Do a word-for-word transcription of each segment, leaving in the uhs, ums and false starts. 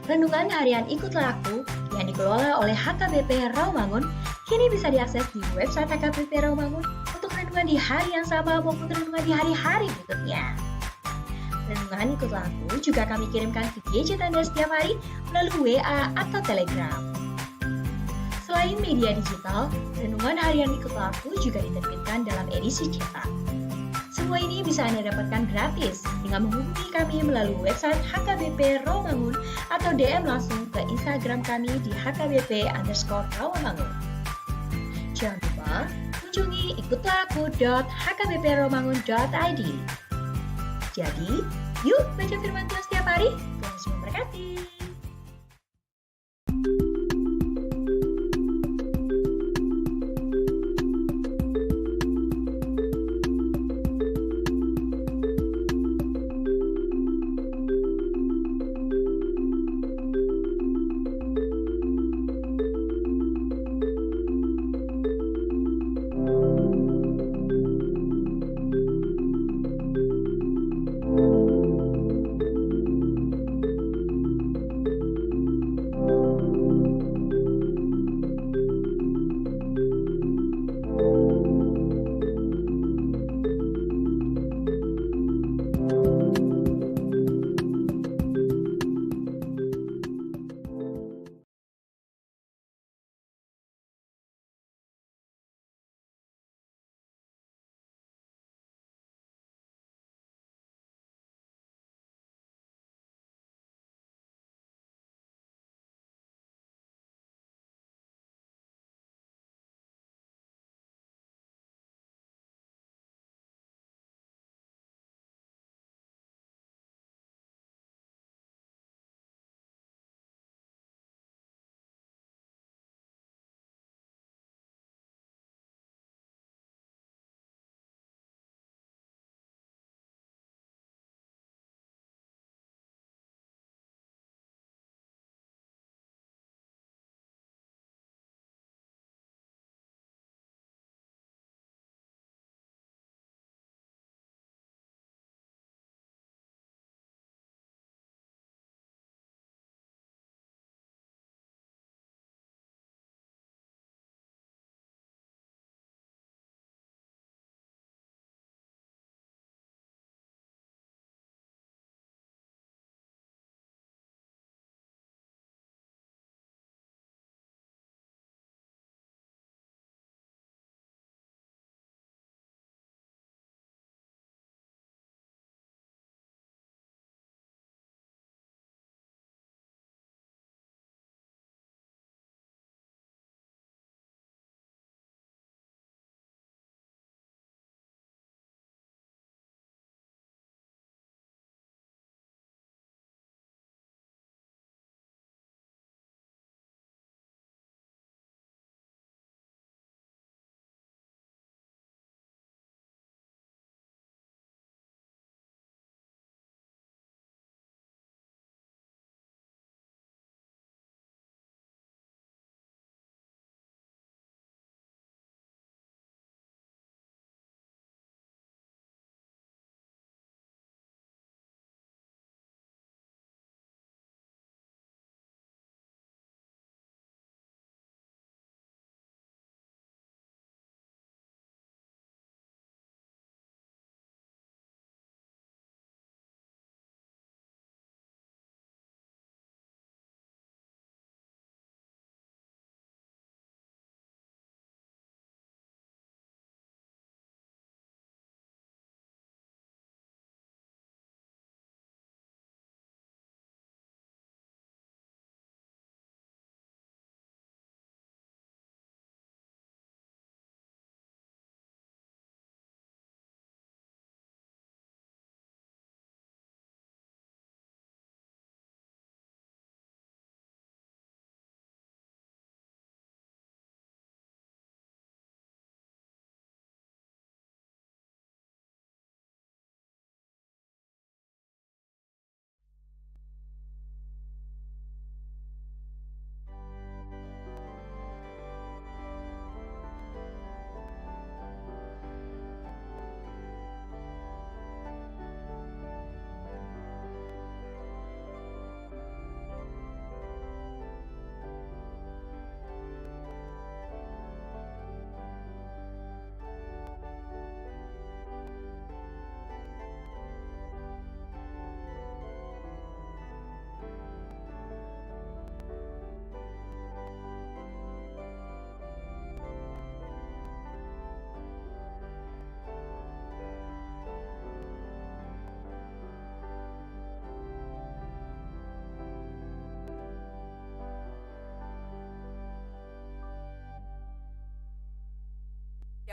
Renungan harian Ikutlah Aku yang dikelola oleh H K B P Rawamangun kini bisa diakses di website H K B P Rawamangun untuk renungan di hari yang sama maupun renungan di hari-hari berikutnya. Renungan Ikutlah Aku juga kami kirimkan ke gadget Anda setiap hari melalui W A atau Telegram. Selain media digital, renungan harian Ikutlah Aku juga diterbitkan dalam edisi cetak. Semua ini bisa Anda dapatkan gratis dengan menghubungi kami melalui website H K B P Rawamangun atau D M langsung ke Instagram kami di H K B P underscore Rawamangun. Jangan lupa kunjungi ikutlah aku dot H K B P rawamangun dot I D. Jadi, yuk baca firman Tuhan setiap hari. Tuhan Yesus memberkati.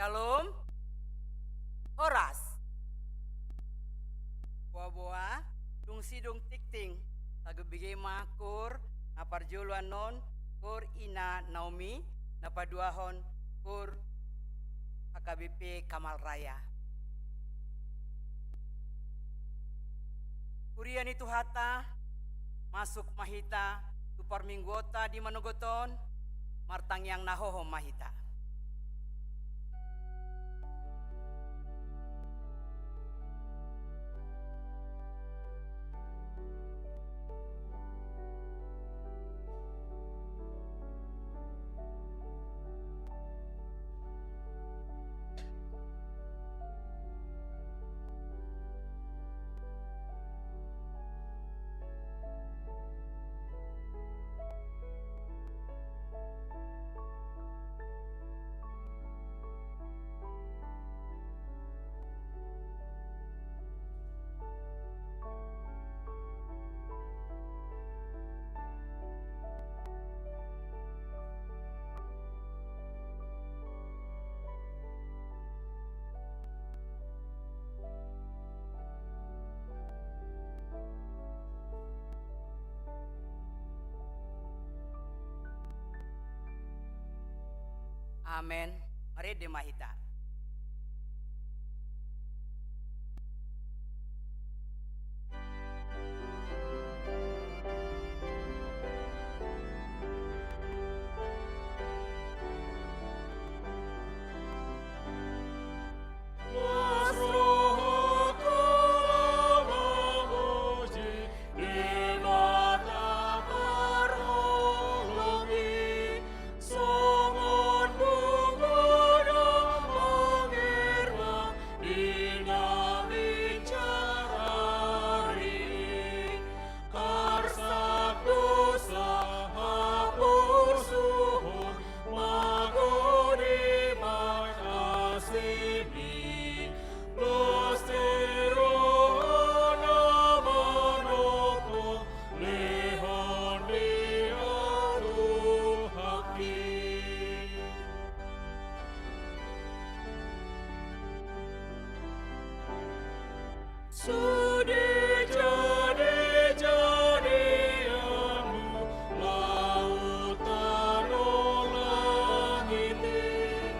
Syalom. Horas. Boa-boa, dung sidung tingting, tagobege ma kur na parjolo annon, kur Ina Naomi, na paduahon, kur H K B P Kamal Raya. Huria ni Tuhanta, masuk ma hita tu parmingguonta di manogot on, martangiang na hohom ma hita. Amen. Marende ma hita. Arsak dosa haporsuhon, mago di ma asemi, las ni roha na manompo, lehon di Tuhan. Sude jadi-jadi hamu laut tano langit i,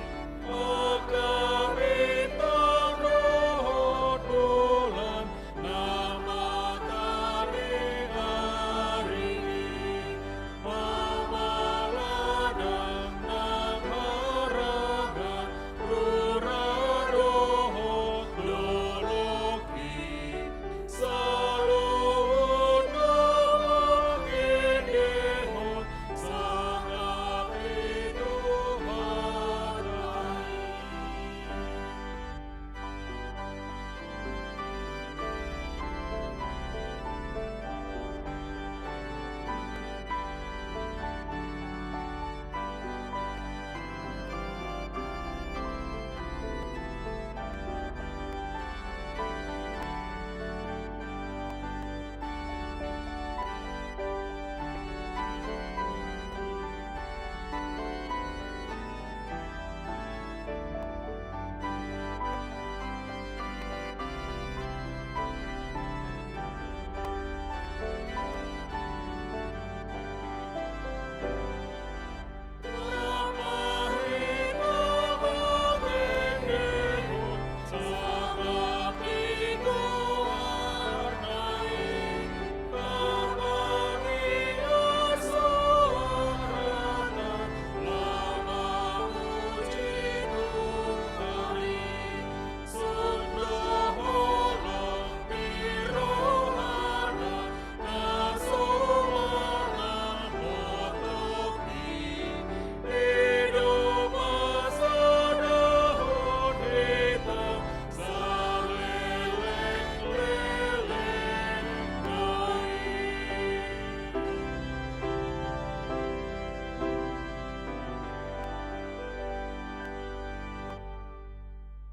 angka bintang dohot bulan na matari ari i, pamaladang nang haraga rura dohot loloki, saluhutna mangendehon sangap ni Tuhanta i.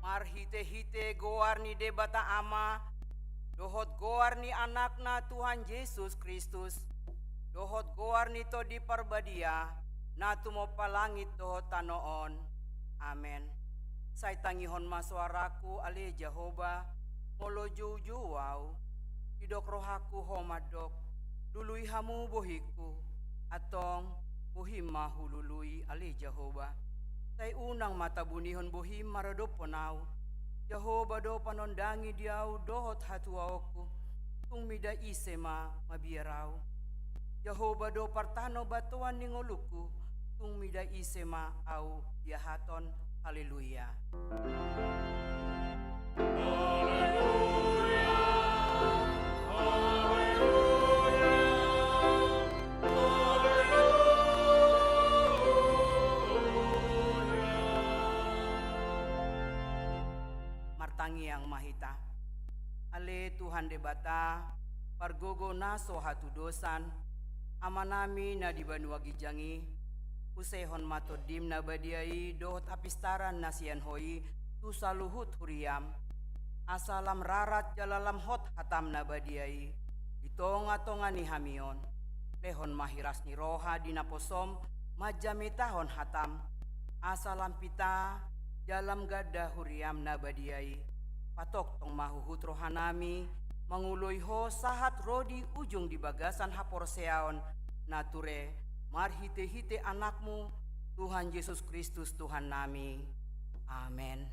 Marhite-hite goar ni Debata Ama, dohot goar ni Anakna Tuhan Jesus Kristus, dohot goar ni Tondi Parbadia, na tumompa langit dohot tano on. Amen. Sai tangihon ma soarangku ale Jahowa, molo joujou ahu. Didok rohangku Ho mandok: Lului hamu bohingku. Antong, bohim ma hulului ale Jahowa. Sai unang ma tabunihon bohim maradophon ahu. Jahowa do panondangi di ahu dohot hatuaonku. Tung mida ise ma mabiar ahu? Jahowa do partanobatoan ni ngolungku. Tung mida ise ma ahu biahaton? Haleluya. Haleluya. Haleluya. Haleluya. Martangiang ma hita. Ale Tuhan Debata, pargogo na so hatudosan, Amanami na di banua ginjang i, usehon ma Tondim na badia i dohot hapistaran na sian Ho i tu saluhut huriam. Asa lam rarat jala lam hot hatam na badia i di tongatonga ni hami on. Lehon ma hiras ni roha di naposom manjamitahon hatam, asa lam pita jala lam ganda huriam na badia i. Patongtong ma huhut rohanami mangoloi Ho sahat ro di ujung di bagasan haporseaon na ture, marhitehite Anakmu, Tuhan Jesus Kristus Tuhannami. Amen.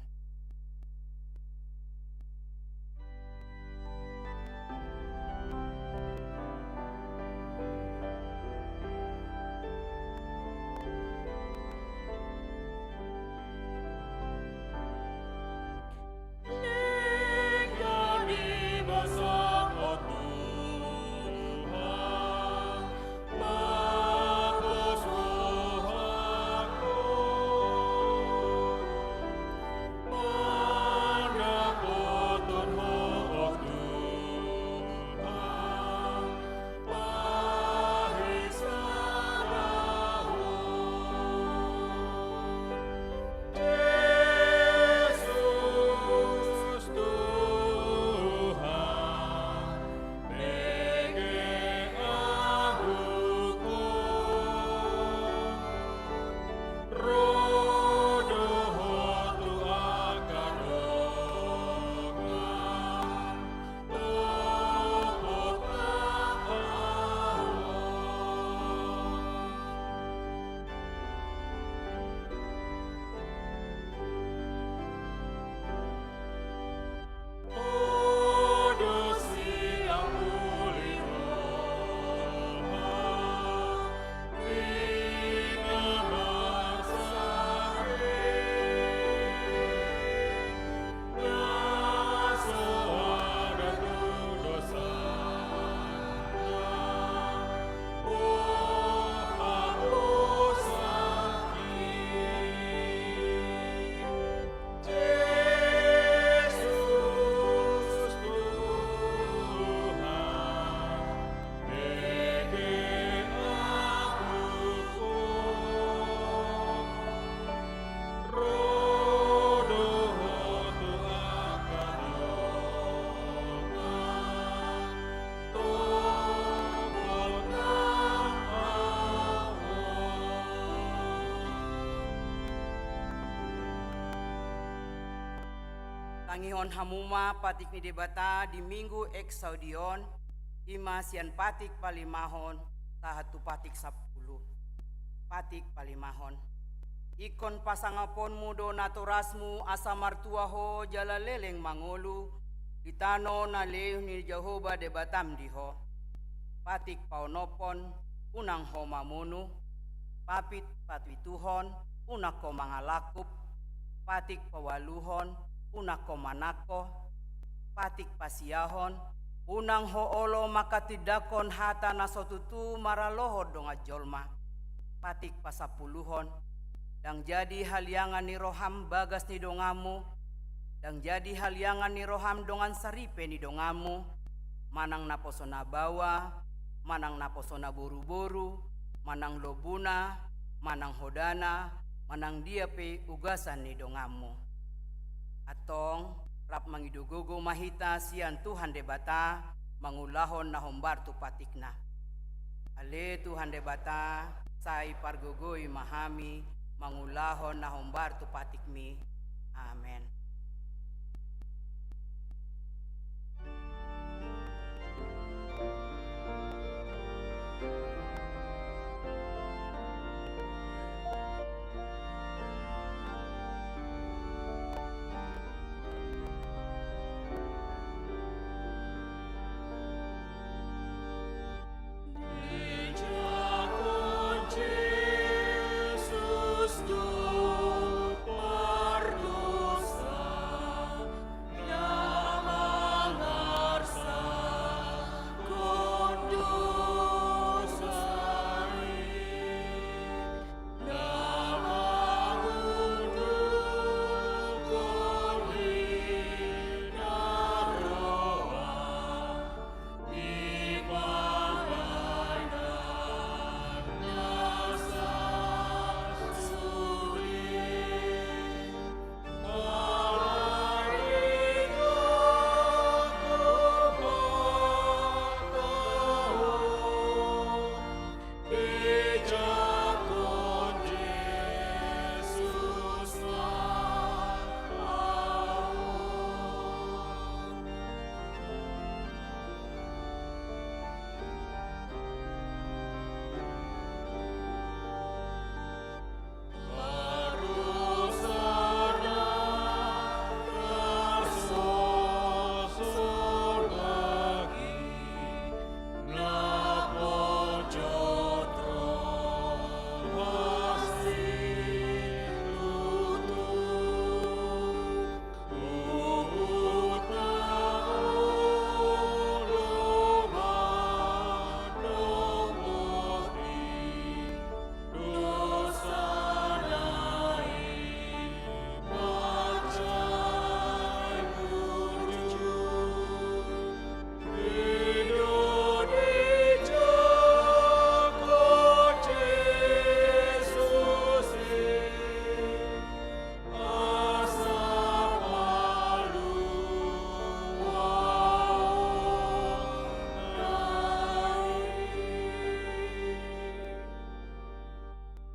Tangihon hamu ma patik ni Debata di Minggu Exaudi on, i ma sian patik palimahon sahat tu patik sampulu. Patik palimahon. Ingkon pasangaponmu do natorasmu asa martua ho jala leleng mangolu di tano na lehon ni Jahowa Debatam di ho. Patik paonomhon, unang ho mamunu. Papit, papituhon, unang ho mangalangkup. Patik paualuhon, unang ho manangko. Patik pasiahon, unang ho olo manghatindanghon hata na so tutu maralohon dongan jolma. Patik pasampuluhon, ndang jadi haliangan ni roham bagas ni donganmu, ndang jadi haliangan ni roham dongan saripe ni donganmu, manang naposo na baoa, manang naposo na boruboru, manang lombuna, manang hodana, manang dia pe ugasan ni donganmu. Antong, rap mangido gogo ma hita sian Tuhan Debata mangulahon na hombar tu patikna. Ale Tuhan Debata, sai pargogoi ma hami mangulahon na hombar tu patikmi. Amen.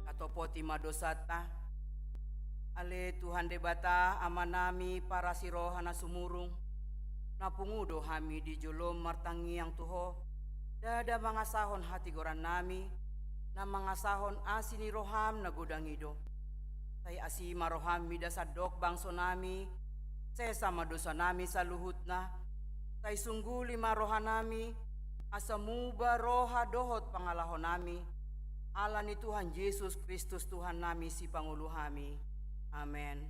Tatopoti ma dosanta. Ale Tuhan Debata, Amanami parasi roha na sumurung, na pungu do hami di jolom martangiang tu Ho, ndada mangasahon hatigorannami, na mangasahon asi ni roham na godang i do. Sai asi ma roham mida sandok bangsonami, sesa ma dosanami saluhutna, sai sungguli ma rohanami, asa muba roha dohot pangalahonami, ala ni Tuhan Jesus Kristus Tuhannami Sipangolu hami. Amen.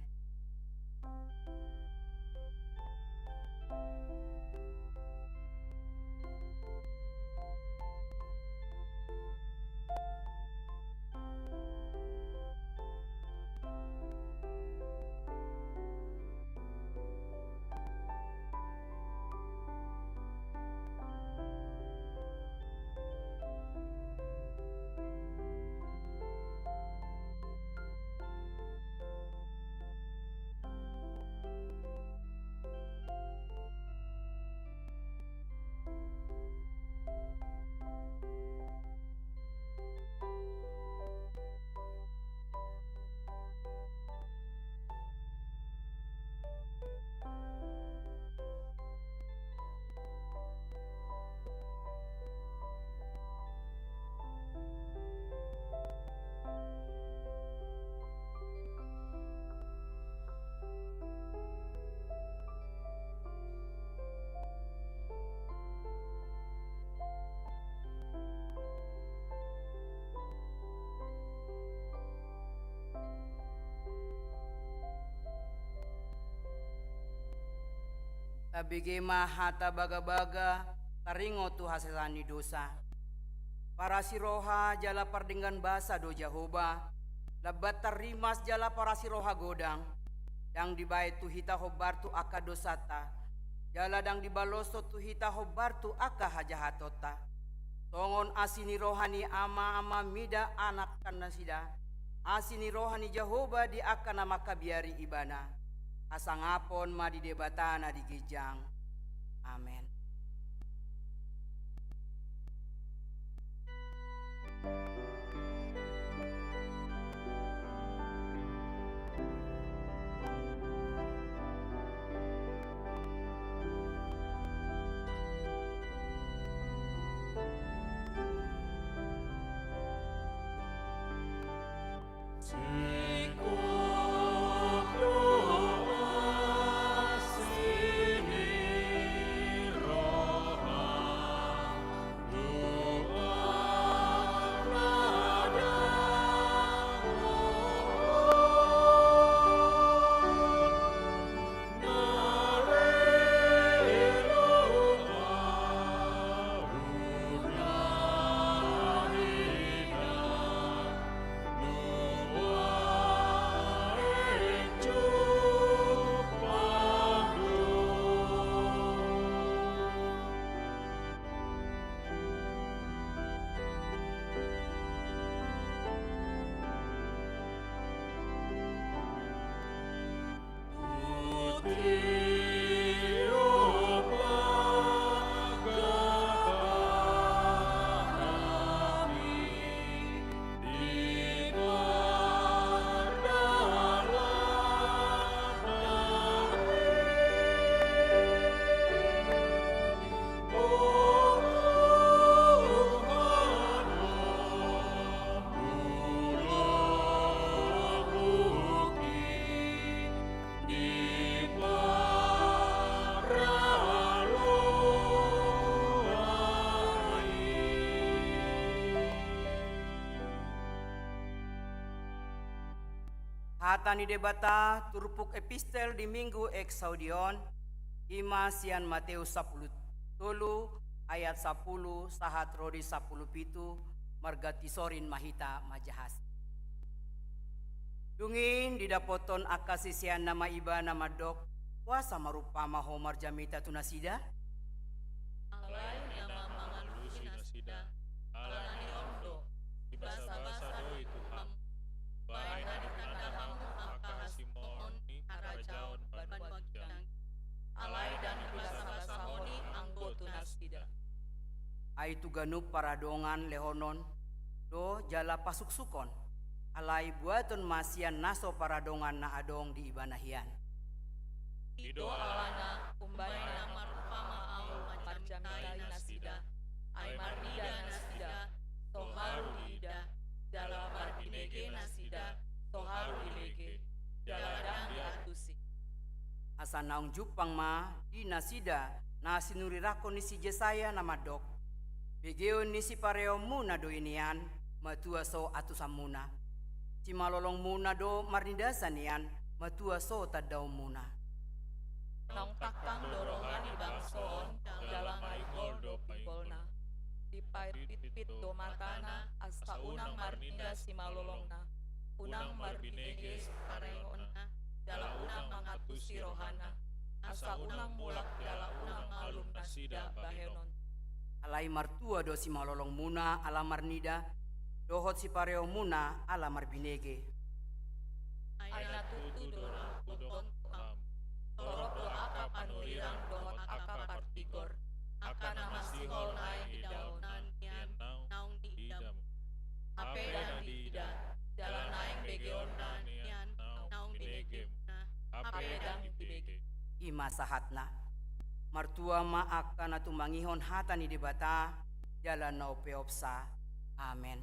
Tabege ma hata bagabaga taringot tu hasesaan ni dosa. Parasi roha jala pardenggan basa do Jahowa, lambat tarrimas jala parasi roha godang. Ndang dibaen tu hita hombar tu angka dosanta, jala ndang dibaloshon tu hita hombar tu angka hajahatonta. Songon asi ni roha ni ama-ama mida anakkonnasida, asi ni roha ni Jahowa di angka na mangkabiari Ibana. Hasangapon ma di Debata na di ginjang. Amen. Hata ni Debata turpuk epistel di Minggu Exaudi on, i ma sian Mateus sampulu tolu ayat sampulu sahat ro di sampulu pitu, marganti sorin ma hita manjahasi. Dung i didapothon angka siseanna ma Ibana mandok, boasa marumpama Ho marjamita tu nasida? Alai na mangalusi nasida, ala ni on do, dibasabasa do i Tuhan. Baen ma ditanda hamu angka hasimoon ni harajaon banua ginjang i. Alai ndang dibasabasahon i anggo tu nasida. Ai tu ganup paradongan lehonon do jala pasuksukhon, alai buaton ma sian na so paradongan na adong di ibana hian. I do alana umbaen na marumpama ahu marjamita i nasida, ai marnida nasida, so haru diida, jala marbinege nasida, so haru dibege, jala ndang diantusi. Asa naung jumpang ma di nasida na sinurirangkon ni si Jesaya na mandok, begeon ni sipareonmuna do i nian, matua so antusanmuna. Simalolongmuna do marnidasa nian, matua so tandaonmuna. Naung tangkang do roha ni bangso on, jala maringol do paringolna. Dipaitpit do matana, asa unang marnida simalolongna, unang marbinege sipareonna, jala unang mangantusi rohana, asa unang mulak jala unang malum nasida bahenon. Alai martua do simalolongmuna ala marnida, dohot sipareonmuna ala marbinege. Ai na tutu do na hubotohon tu hamu, torop do angka panurirang dohot angka partigor, angka na masihol naeng idaonna nian naung diida muna. Hape ndang diida, jala naeng begeonna nian naung binege muna, hape ndang dibege. I ma sahatna. Martua ma angka na tumangihon hata ni Debata, jala na umpeopsa. Amen.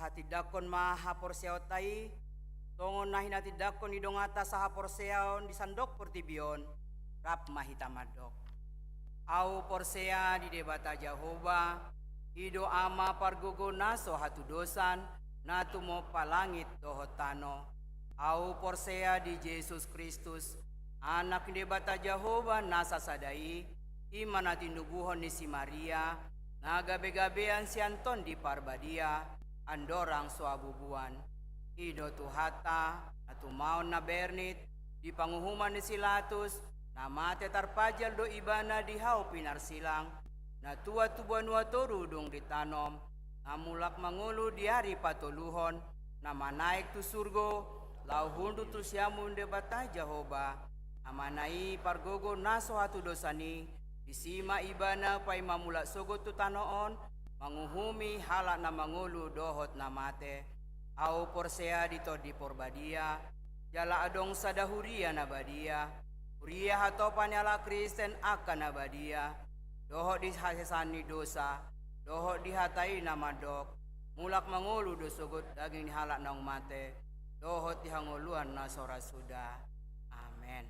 Tahatindangkon ma haporseaonta i, songon na hinatindangkon ni donganta sahaporseaon di sandok portibi on, rap ma hita mandok. Ahu porsea di Debata Jahowa, i do Ama pargogo na so hatudosan, na tumompa langit dohot tano. Ahu porsea di Jesus Kristus, Anak ni Debata Jahowa na sasada i, i ma na tinubuhon ni si Maria, na gabegabean sian Tondi Parbadia, andorang so habubuan. I do Tuhanta, na tumaon na bernit, di panguhuman ni si Latus, na mate tarpajal do Ibana di hau pinarsilang, na tuat tu banua toru dung ditanom, na mulak mangolu di ari patoluhon, na manaek tu surgo, laho hundul tu siamun Debata Jahowa, Amana i pargogo na so hatudosan i, disi ma Ibana paima mulak sogot tu tano on, manguhumi halak na mangolu dohot na mate. Ahu porsea di Tondi Parbadia, jala adong sada huria na badia, huria hatopan ni halak Kristen angka na badia, dohot di hasesaan ni dosa, dohot di hata i na mandok, mulak mangolu do sogot daging ni halak naung mate, dohot di hangoluan na so ra suda. Amen.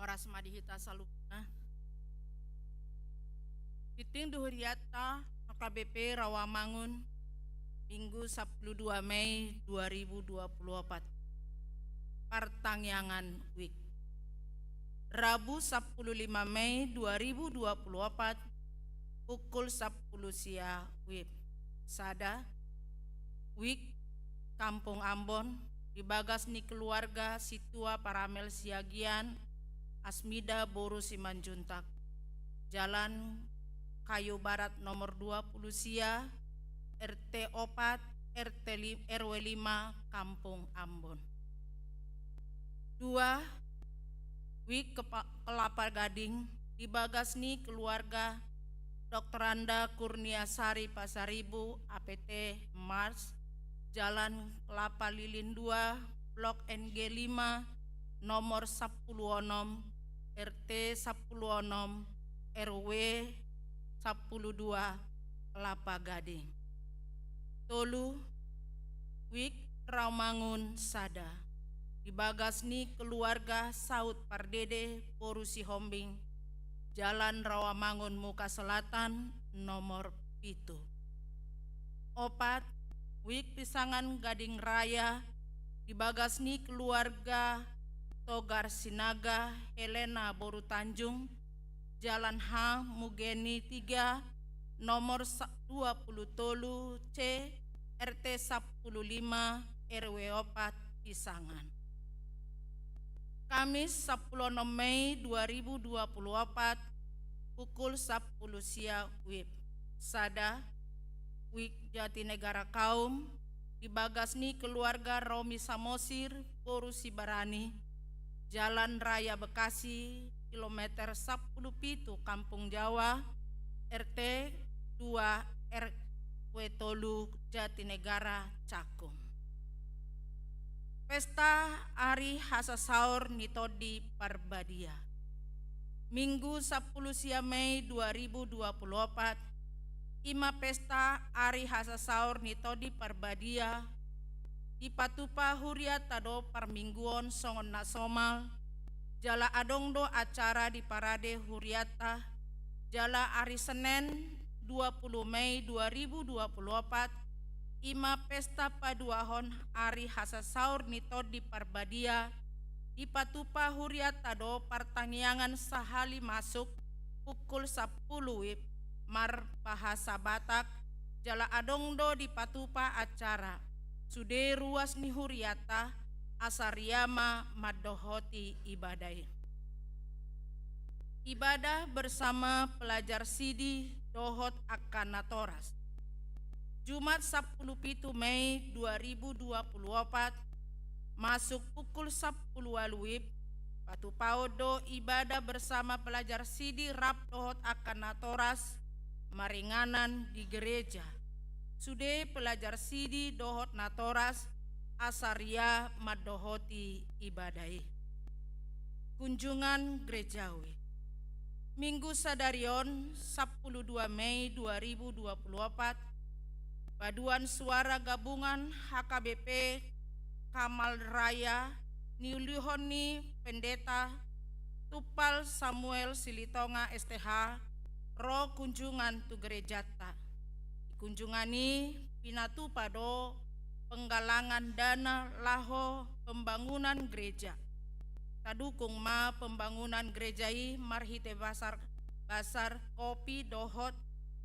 Horas ma di hita saluhutna. Tingting di hurianta H K B P Rawamangun, Minggu sampulu dua Mei dua ribu dua puluh opat. Partangiangan wijk. Rabu sampulu lima Mei dua ribu dua puluh opat, pukul sampulu sia wib. Sada, wijk Kampung Ambon, di bagas ni keluarga Situa Paramel Siagian, Asmida boru Simanjuntak, Jalan Kayu Barat nomor dua puluh sia, R T opat, R T li-, R W lima, Kampung Ambon. Dua, wijk Kepa-, Kelapa Gading, di bagas ni keluarga Doktor Anda Kurnia Sari Pasaribu, A P T Mars, Jalan Kelapa Lilin dua, Blok N G lima, nomor sampulu onom, R T sampulu onom, R W sampulu dua, Kelapa Gading. Tolu, wijk Rawamangun Sada, di bagas ni keluarga Saud Pardede boru Sihombing, Jalan Rawamangun Muka Selatan nomor pitu. Opat, wijk Pisangan Gading Raya, di bagas ni keluarga Togar Sinaga Helena boru Tanjung, Jalan H Mugeni tiga, nomor sa-, dua puluh tolu C, R T sampulu lima, R W opat, Pisangan. Kamis sampulu onom Mei dua ribu dua puluh opat, pukul sampulu sia wib. Sada, wijk Jatinegara Kaum, di bagas ni keluarga Romi Samosir boru Sibarani, Jalan Raya Bekasi, kilometer sampulu pitu, Kampung Jawa, R T dua, R W tolu, Jatinegara, Cakung. Pesta Ari Hasasaor ni Tondi Parbadia. Minggu sampulu sia Mei dua ribu dua puluh opat, i ma pesta Ari Hasasaor ni Tondi Parbadia, dipatupa hurianta do parmingguon songon na somal, jala adong do acara di parade hurianta, jala ari Senen dua puluh Mei dua ribu dua puluh opat, i ma pesta paduahon Ari Hasasaor ni Tondi Parbadia, dipatupa hurianta do partangiangan sahali masuk pukul sampulu wib marbahasa Batak, jala adong do dipatupa acara, sude ruas ni hurianta, asa ria ma mandohoti ibadah i. Ibadah bersama pelajar sidi dohot angka natoras. Jumat sampulu pitu Mei dua ribu dua puluh opat, masuk pukul sampulu ualu wib, patupaon do ibadah bersama pelajar sidi rap dohot angka natoras maringanan di gereja. Sude pelajar sidi dohot natoras asa ria mandohoti ibadah i. Kunjungan gerejawi. Minggu sadari on, sampulu dua Mei dua ribu dua puluh opat, paduan suara gabungan H K B P Kamal Raya, niulihon ni Pendeta Tumpal Samuel Silitonga S T H, ro kunjungan tu gerejanta. Di kunjungan i pinatupa do penggalangan dana laho pembangunan gereja. Tadukung ma pembangunan gereja i marhite basar, basar kopi dohot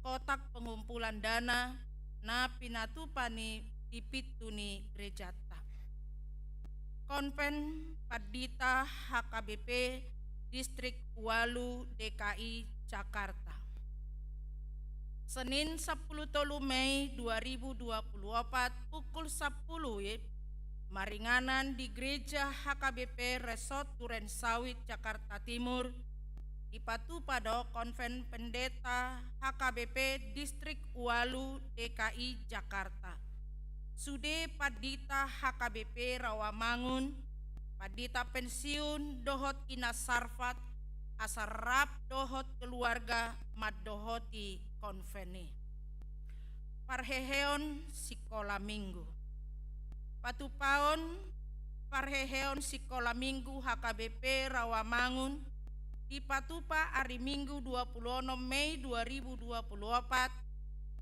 kotak pengumpulan dana na pinatupa ni di pintu ni gerejanta. Konven Pandita H K B P Distrik Ualu D K I Jakarta. Senin sampulu tolu Mei dua ribu dua puluh opat pukul sampulu wib, maringanan di Gereja H K B P Resort Duren Sawit Jakarta Timur, dipatupa do Konven Pendeta H K B P Distrik Ualu D K I Jakarta. Sude pandita H K B P Rawamangun, pandita pensiun dohot ina sarfat, asa rap dohot keluarga mandohoti konven i. Parheheon sikola minggu. Patupaon parheheon sikola minggu H K B P Rawamangun, dipatupa ari Minggu dua puluh onom Mei dua ribu dua puluh opat,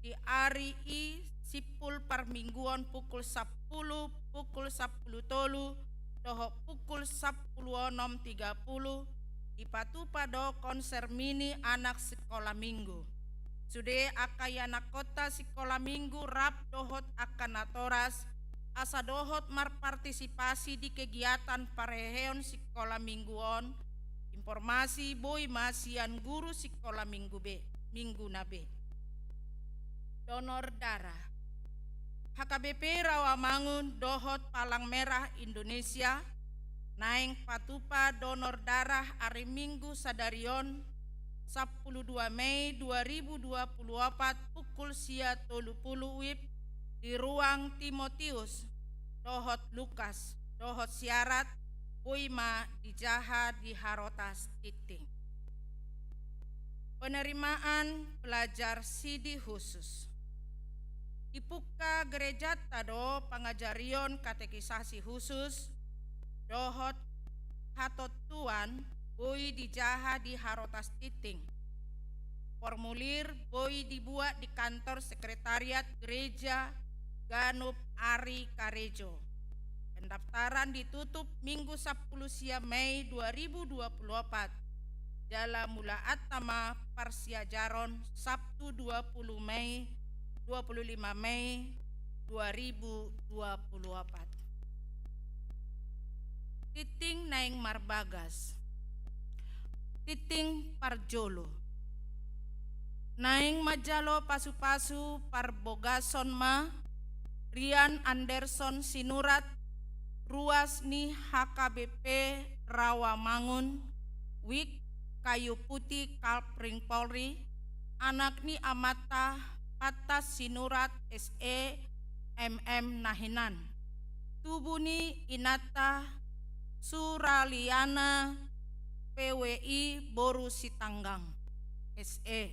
di ari i simpul parmingguon pukul sampulu, pukul sampulu tolu, dohot pukul sampulu onom tiga puluh, dipatupa do konser mini anak sikola Minggu. Sude angka ianakhonta sikola Minggu rap dohot angka natoras, asa dohot marpartisipasi di kegiatan parheheon sikola Minggu on, informasi boi ma sian guru sikola Minggu be, Minggu na be. Donor darah. H K B P Rawamangun dohot Palang Merah Indonesia naeng patupa donor darah ari Minggu sadari on, sampulu dua Mei dua ribu dua puluh opat, pukul sia tolu pulu WIB di ruang Timotius dohot Lukas, dohot syarat boi ma dijaha di Harotas Tinting. Penerimaan pelajar sidi khusus. Dipungka gerejanta do pangajarion katekisasi khusus dohot hatontuan boi dijaha di Harotas Tinting. Formulir boi dibuat di kantor sekretariat gereja ganup ari karejo. Pendaftaran ditutup Minggu sampulu sia Mei dua ribu dua puluh opat. Jala mulaanta ma parsiajaron Sabtu dua puluh Mei, dua puluh lima Mei dua ribu dua puluh opat. Tinting naeng marbagas. Tinting parjolo. Naeng manjalo pasupasu parbogason ma Rian Anderson Sinurat, ruas ni H K B P Rawamangun, WIK Kayu Putih Kalpring Polri, anak ni amanta Pantas Sinurat, S E, M M na hinan. Tubu ni inanta Suraliana, P W I, boru Sitanggang, S E.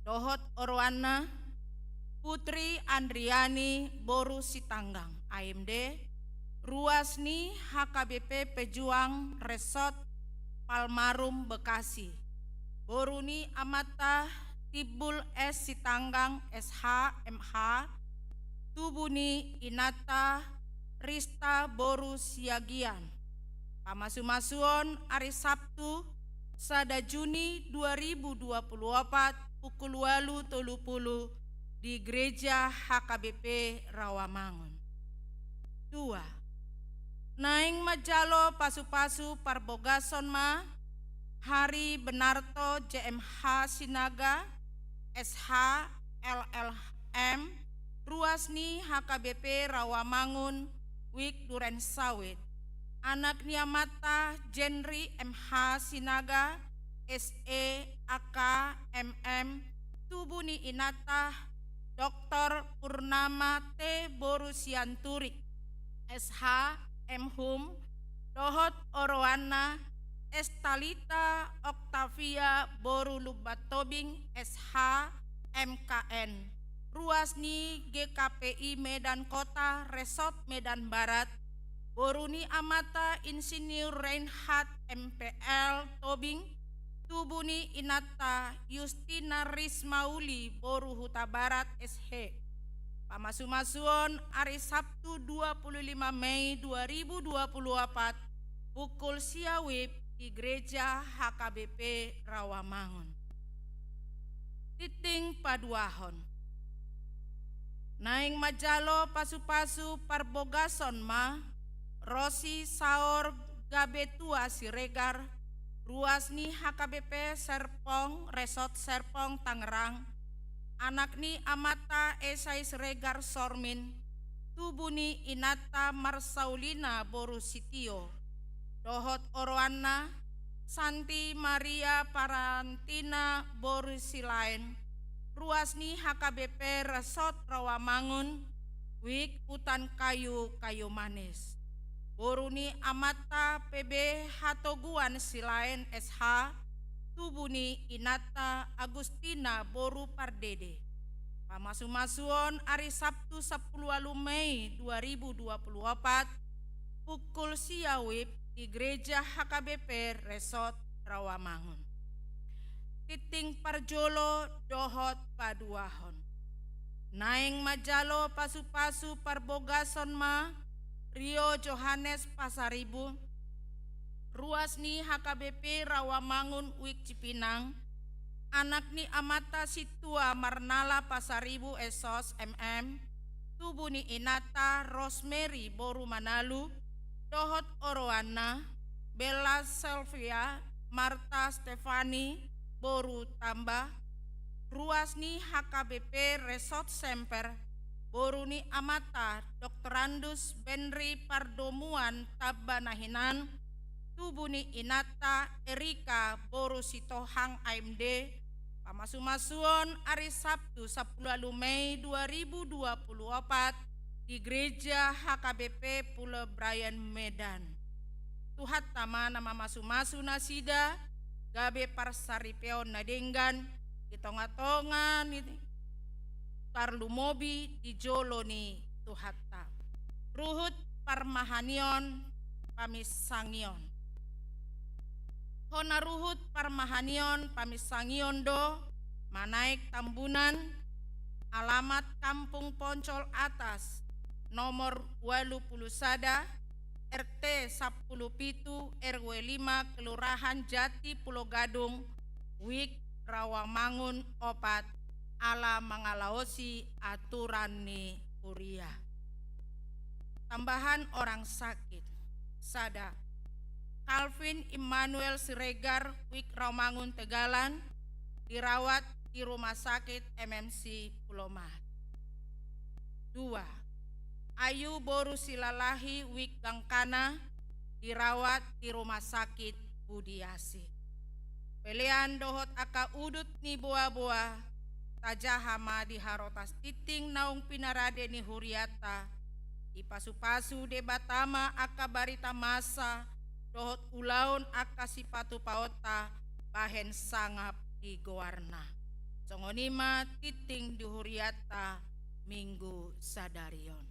Dohot oroanna Putri Andriani, boru Sitanggang, A M D, ruas ni H K B P Pejuang, Resort Palmarum, Bekasi. Boru ni amanta Timbul S Sitanggang, S H, M H. Tubu ni inanta Rista, boru Siagian. Pamasumasuon ari Sabtu, sada Juni dua ribu dua puluh opat, pukul ualu tolu pulu, di Gereja H K B P Rawamangun. Dua. Naeng manjalo pasupasu parbogason ma Hari Benarto, J M H Sinaga, S H, L L M, ruas ni H K B P Rawamangun, WIK Duren Sawit. Anak ni amanta Jenri M H Sinaga, S E, A K, M M. Tubu ni inanta Doktor Purnama T, boru Sianturi, S H, M Hum. Dohot oroanna Estalita Octavia, boru Lumban Tobing, S H, M K N, ruas ni G K P I Medan Kota, Resort Medan Barat. Boru ni amanta Insinyur Reinhard, M P L, Tobing. Tubu ni inanta Justina Rismauli, boru Hutabarat, S H. Pamasumasuon ari Sabtu dua puluh lima Mei dua ribu dua puluh opat, pukul sia WIB di Gereja H K B P Rawamangun. Tinting paduahon. Naeng manjalo pasupasu parbogason ma Rosi Saor Gabetua Siregar, ruas ni H K B P Serpong, Resort Serpong, Tangerang. Anak ni amanta Esai Siregar Sormin. Tubu ni inanta Marsaulina, boru Sitio. Dohot oroanna Santi Maria Parantina, boru Silaen, ruas ni H K B P Resort Rawamangun, WIK Hutan Kayu, Kayu Manis. Boru ni amanta P B Hatoguan Silaen, S H. Tubu ni inanta Agustina, boru Pardede. Pamasumasuon ari Sabtu sampulu ualu Mei dua ribu dua puluh opat, pukul sia WIB di Gereja H K B P Resort Rawamangun. tinting parjolo dohot paduahon. Naeng manjalo pasu-pasu parbogason ma Rio Johannes Pasaribu, ruas ni H K B P Rawamangun Wijk Cipinang, anak ni amanta sintua marnala Pasaribu S Sos M M, tubu ni inanta Rosemary boru Manalu, dohot oroanna, Bella Selvia Marta Stefani boru Tamba, ruas ni H K B P Resort Semper, boru ni amanta Doktorandus Benri Pardomuan Tamba na hinan, tubu ni inanta Erika boru Sitohang A M D, pamasu-masuon ari Sabtu sampulu ualu Mei dua ribu dua puluh opat di Gereja H K B P Pulo Brian Medan. Tuhanta ma na mamasu-masu nasida gabe parsaripeon na denggan di tonga-tonga ni tarlumobi di jolo ni Tuhanta. Ruhut parmahanion paminsangion. Hona ruhut parmahanion paminsangion do Manaek Tambunan, alamat Kampung Poncol Atas, nomor ualu pulu sada, R T sampulu pitu, R W lima, Kelurahan Jati Pulo Gadung, Wijk Rawamangun opat, ala mangalaosi aturan ni huria. Tambahan orang sakit. Sada, Calvin Immanuel Siregar, Wijk Rawamangun Tegalan, dirawat di Rumah Sakit M M C Pulo Mas. Dua, Ayu boru Silalahi, Wijk Bangkana, dirawat di Rumah Sakit Budi Asih. Pelean dohot angka udut ni boa-boa, tajaha ma di harotas tinting naung pinarade ni hurianta, dipasu-pasu Debata ma angka barita masa dohot ulaon angka sipatupaonta bahen sangap di goarna. Songon i ma tinting di hurianta Minggu sadari on.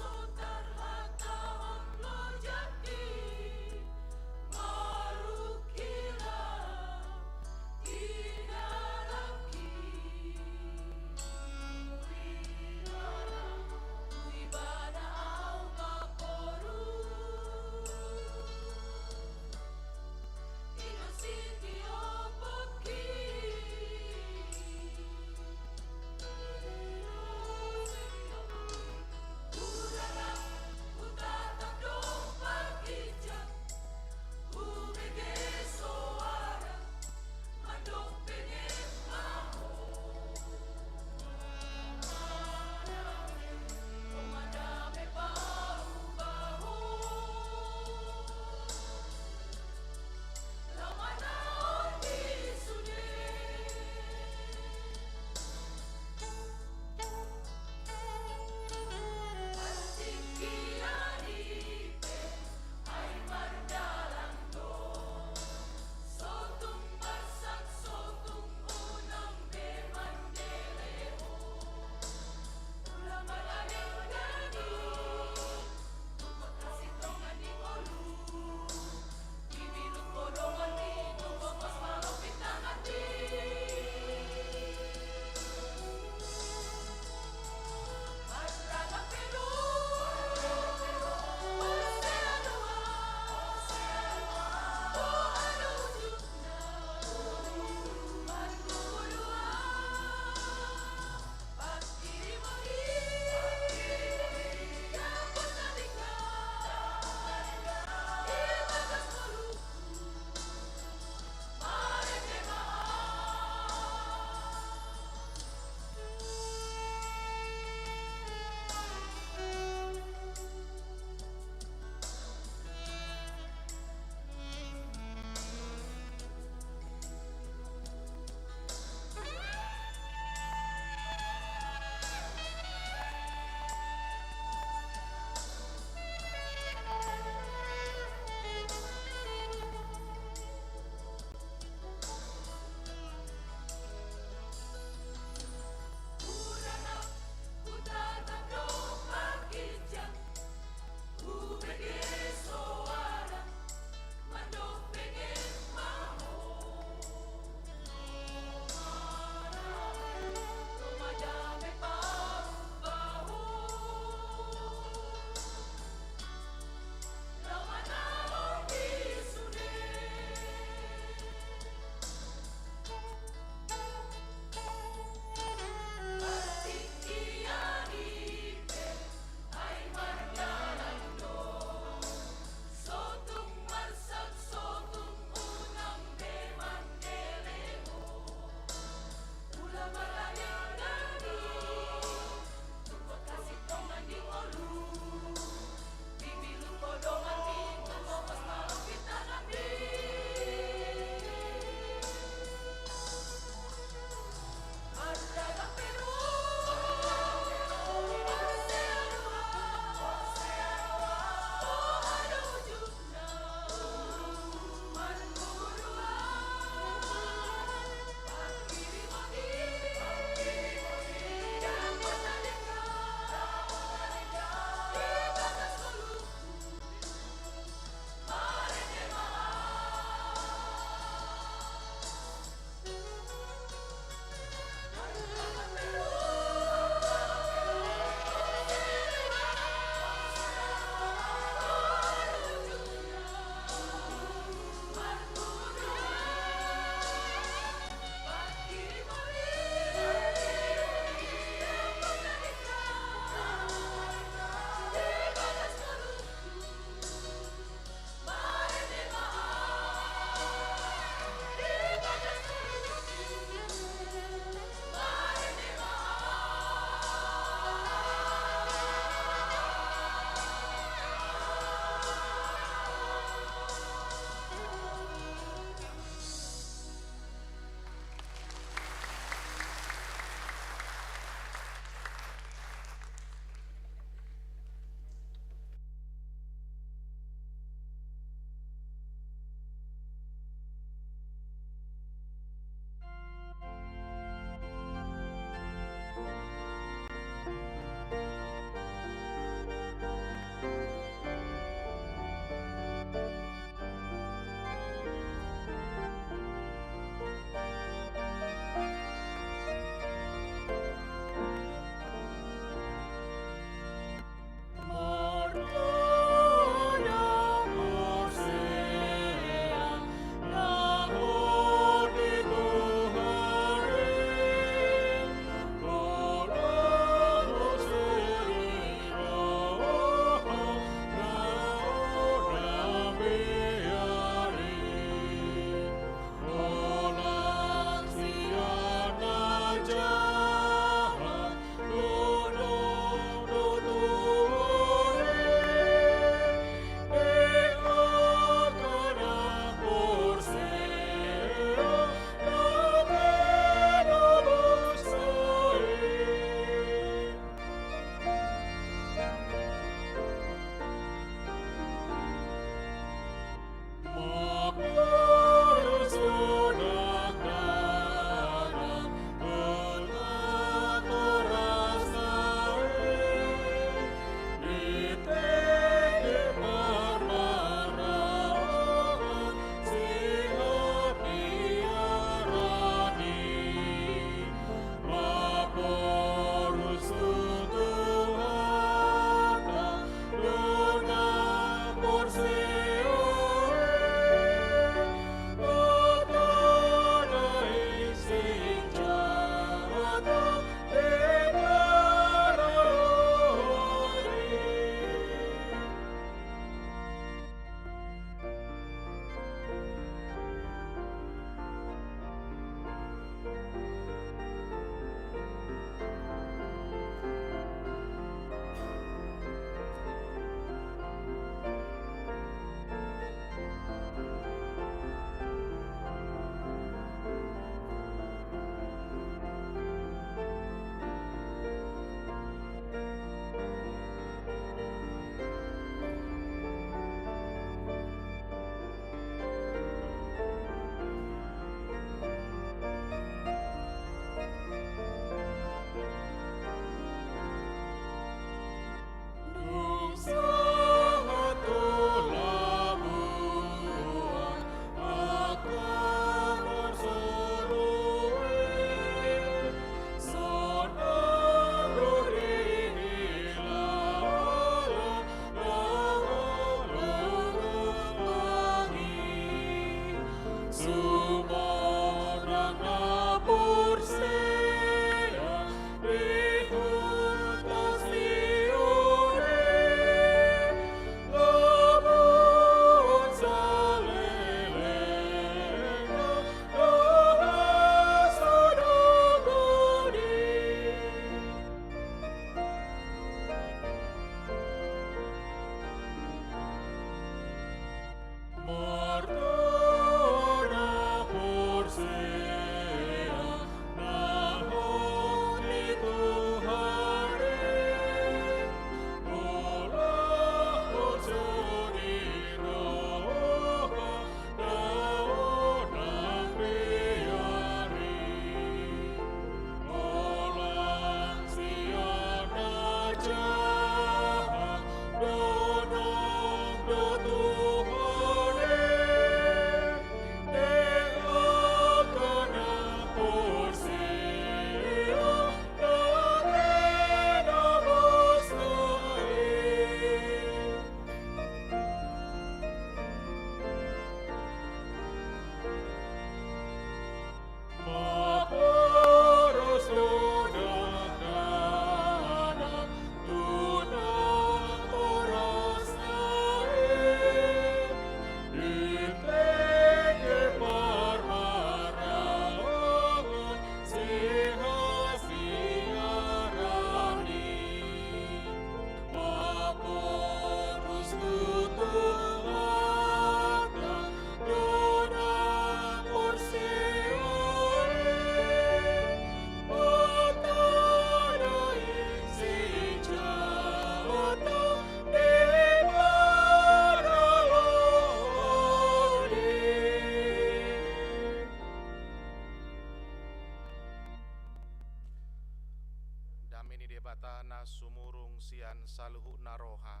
Debata na sumurung sian saluhutna roha,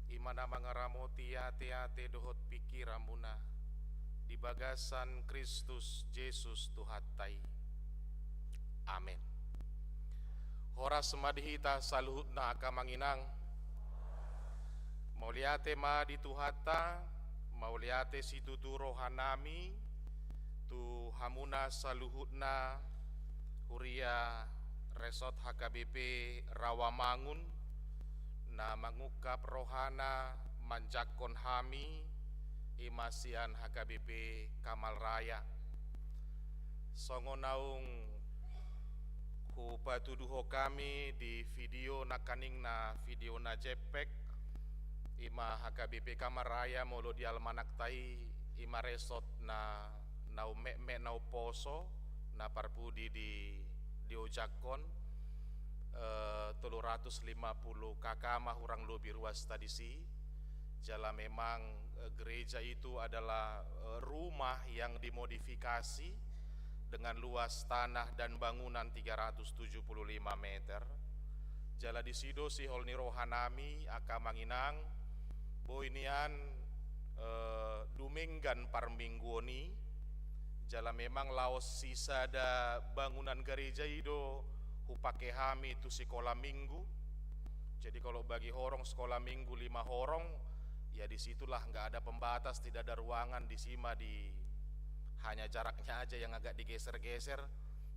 i ma na mangaramoti ateate dohot pingkiranmuna di bagasan Kristus Jesus Tuhanta i. Amen. Horas ma di hita saluhutna angka amang inang. Mauliate ma di Tuhanta, mauliate situtu rohanami tu hamuna saluhutna huria Resort H K B P Rawamangun na mangungkap rohana manjangkon hami, i ma sian H K B P Kamal Raya. Songon naung hupatuduhon hami di video nangkaning na video na jempek, i ma H K B P Kamal Raya molo di almanakta i, i ma resort na, na ummetmet na umposo, na parpudi di, diojakkon, eh, tolu ratus lima puluh K K ma hurang lobi ruasta disi. Jala memang, eh, gereja itu adalah, eh, rumah yang dimodifikasi dengan luas tanah dan bangunan tiga ratus tujuh puluh lima meter. Jala disi do sihol ni rohanami, angka amang inang, boi nian, eh, dumenggan parmingguon i, jala memang laos sisada bangunan gareja i do hupake hami tu sikola minggu. Jadi kalau bagi horong sikola minggu lima horong, ya di situlah, nggak ada pembatas, tidak ada ruangan, disi ma di, hanya jaraknya aja yang agak digeser-geser,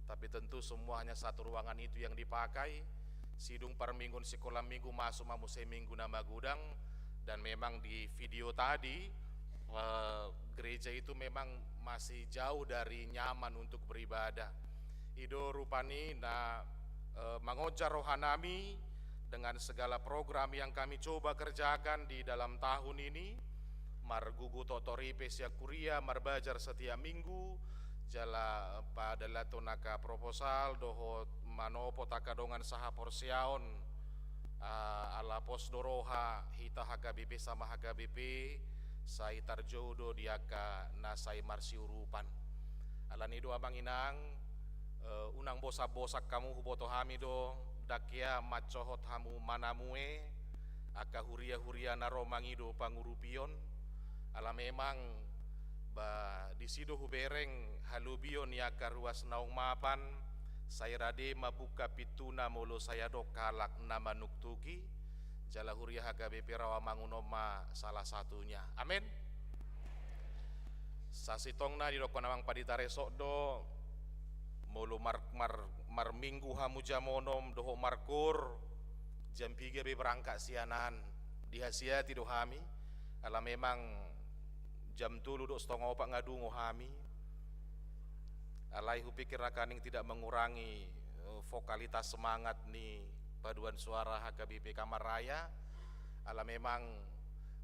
tapi tentu semua hanya satu ruangan itu yang dipakai. Sidung parmingguon sikola minggu masuk ma muse minggu na magodang, dan memang di video tadi, eh, gereja itu memang masih jauh dari nyaman untuk beribadah. I do rupani na, eh, mangonjar rohanami dengan segala program yang kami coba kerjakan di dalam tahun ini, margugu totor i pe sian kuria, marbajar setiap minggu, jala, eh, padalanhon angka proposal dohot manopot angka dongan sahaporseaon, ah, ala pos do roha hita H K B P sama H K B P, sai tarjou do di angka na sai marsiurupan. Alani do amang inang, eh, unang bosan-bosan hamu, huboto hami do, ndang hea mansohot hamu manamue angka huria-huria na ro mangido pangurupion, ala memang ba disi do hubereng halobion ni angka ruas naung mapan, sai rade ma buka pintuna molo sai adong halak na manuktuki, jala huria H K B P Rawamangun on ma salah satunya. Amin. Sasintongna didokkon amang pandita resort do, molo mar-, mar-, marminggu hamu jam onom dohot markoor, jam piga be berangkat sian an, dihasiati do hami, ala memang jam tolu dohot stonga opat nga dungo hami. Alai hupikir nangkaning tidak mengurangi, eh, vokalitas semangat ni paduan suara H K B P Kamal Raya. Ala memang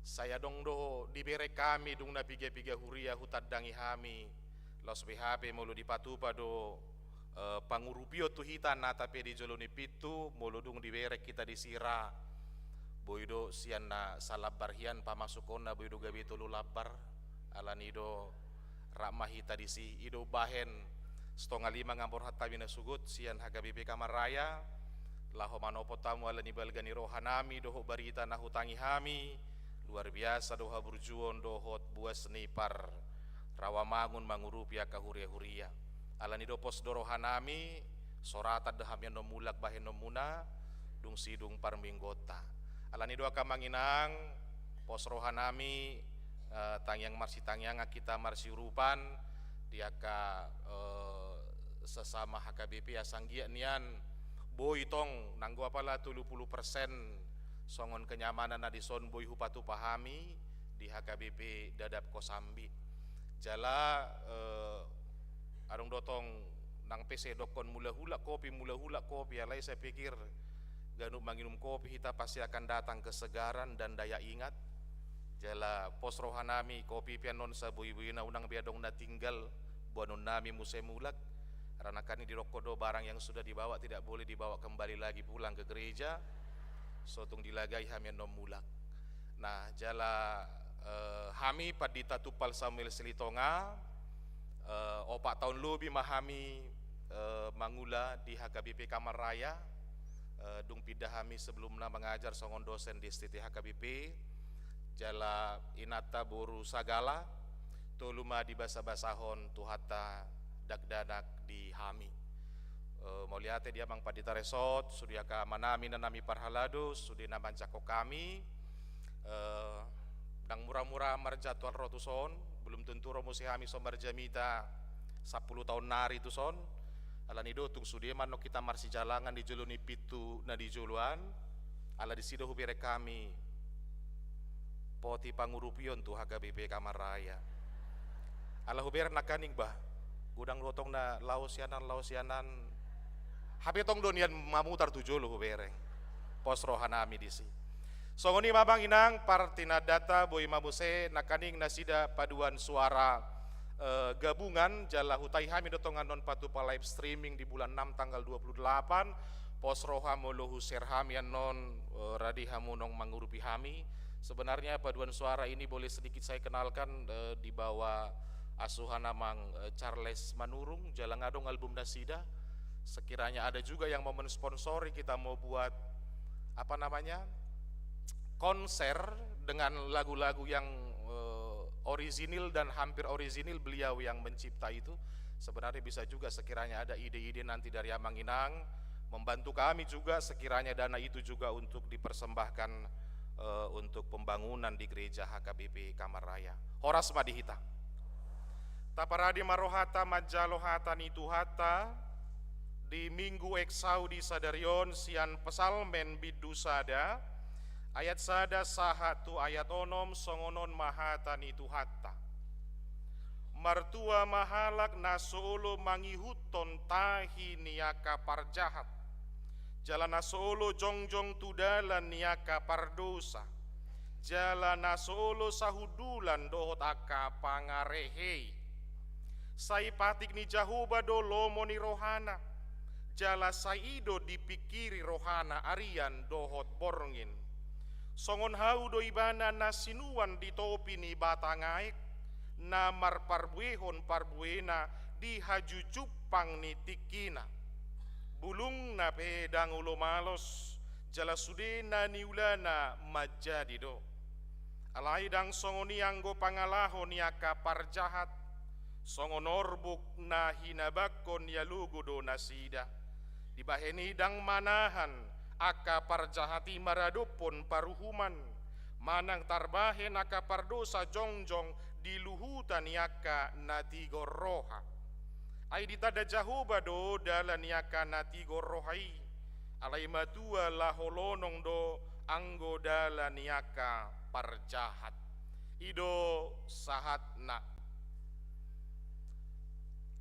sai adong do dibereng hami, dung na piga-piga huria hutandangi hami. Laos be hape molo dipatupa do, eh, pangurupion tu hita, nata pe di jolo ni pintu, molo dung dibereng hita disi ra, boi do sian na salambar hian pamasukonna, boi do gabe tolu lambar. Alani do rap ma hita disi. I do bahen stonga lima nga borhat hami na sugut sian H K B P Kamal Raya, laho manopot hamu ala ni balga ni rohanami dohot barita na hutangi hami, luar biasa do haburjuon dohot buas ni par Rawamangun mangurupi angka huria-huria. Alani do pos do rohanami, soratan do hami annon mulak bahenonmuna, dung sidung parmingguonta. Alani do angka amang inang, pos rohanami, eh, tangiang marsitangiangan hita marsiurupan, di angka, eh, sesama H K B P, asa anggiat nian boi tong, nanggo apala tolu pulu persen songon kenyamanan na dison boi hupatupa hami di H K B P Dadap Kosambi. Jala, eh, adong do tong nang pe sai dokkon mulak-ulak kopi, mulak-ulak kopi, alai saya pikir ganup manginum kopi hita pasti akan datang kesegaran dan daya ingat. Jala pos rohanami, kopi pe annon saboi-boina, unang be adong na tinggal, boanonnami muse mulak. Karena kan didokkon do, barang yang sudah dibawa tidak boleh dibawa kembali lagi pulang ke gereja. So tung dilagai hami annon mulak. Nah, jala, eh, hami Pandita Tumpal Samuel Silitonga, eh, opat taon lobi ma hami, eh, mangula di H K B P Kamal Raya. Eh, dung pinda hami sebelumna mangajar songon dosen di S T T H K B P, jala inanta boru sagala, tolu ma dibasabasahon Tuhanta dakdanak di hami. Eh, mauliate di Amang Pandita Resort, sude angka amanami na nami parhalado, sude na manjangkon hami, eh, ndang mura-mura marjadwal ro tuson, belum tentu ro muse hami so marjamita sampulu taon nari tuson, alani do tung sude ma annon hita marsijalangan di jolo ni pintu na di joloan, ala disi do hubereng hami poti pangurupion tu H K B P Kamaraya. Ala hubereng nangkaning bah, godang do tong na laho sian an, laho sian an, hape tong do nian mamutar tu jolo hubereng. Pos rohanami disi. Songon i ma Amang Inang, partinandanta boi ma muse nangkaning nasida paduan suara, eh, gabungan, jala hutai hami do tong annon patupa live streaming di bulan enam tanggal dua puluh delapan, pos roha molo hu-share hami annon, eh, radi hamu nong mangurupi hami. Sebenarnya paduan suara ini boleh sedikit saya kenalkan, eh, di bawah asuhan Amang, eh, Charles Manurung, jala nga adong album nasida. Sekiranya ada juga yang mau mensponsori, kita mau buat, apa namanya, konser dengan lagu-lagu yang, eh, orisinil dan hampir orisinil beliau yang mencipta itu. Sebenarnya bisa juga sekiranya ada ide-ide nanti dari Amang Inang, membantu kami juga sekiranya dana itu juga untuk dipersembahkan, eh, untuk pembangunan di gereja H K B P Kamaraya. Horas ma di hita. Taparade ma rohanta manjalo hata ni Tuhanta di Minggu Exaudi sadari on sian Psalmen bindu sada, ayat sada sahat tu ayat onom, songon on ma hata ni Tuhanta. Martua ma halak na so olo mangihuthon tahi ni angka parjahat, jala na so olo jongjong tu dalan ni angka pardosa, jala na so olo sahundulan dohot angka pangarehe i. Sai patik ni Jahowa do lomo ni rohana, jala sai i do dipingkiri rohana arian dohot borngin. Songon hau do ibana na sinuan di topi ni batang aek, na marparbuehon parbuena di hajujumpang ni tingkina. Bulungna pe ndang olo malos, jala sude na niulana manjadi do. Alai ndang songon i anggo pangalaho ni angka parjahat, songon orbuk na hinabanghon ni alogo do nasida. Dibahen i ndang manahan angka parjahat i maradophon paruhuman, manang tarbahen angka pardosa jongjong di luhuta ni angka na tigor roha. Ai ditanda Jahowa do dalan ni angka na tigor roha i, alai matua laho lonong do anggo dalan ni angka parjahat. I do sahatna.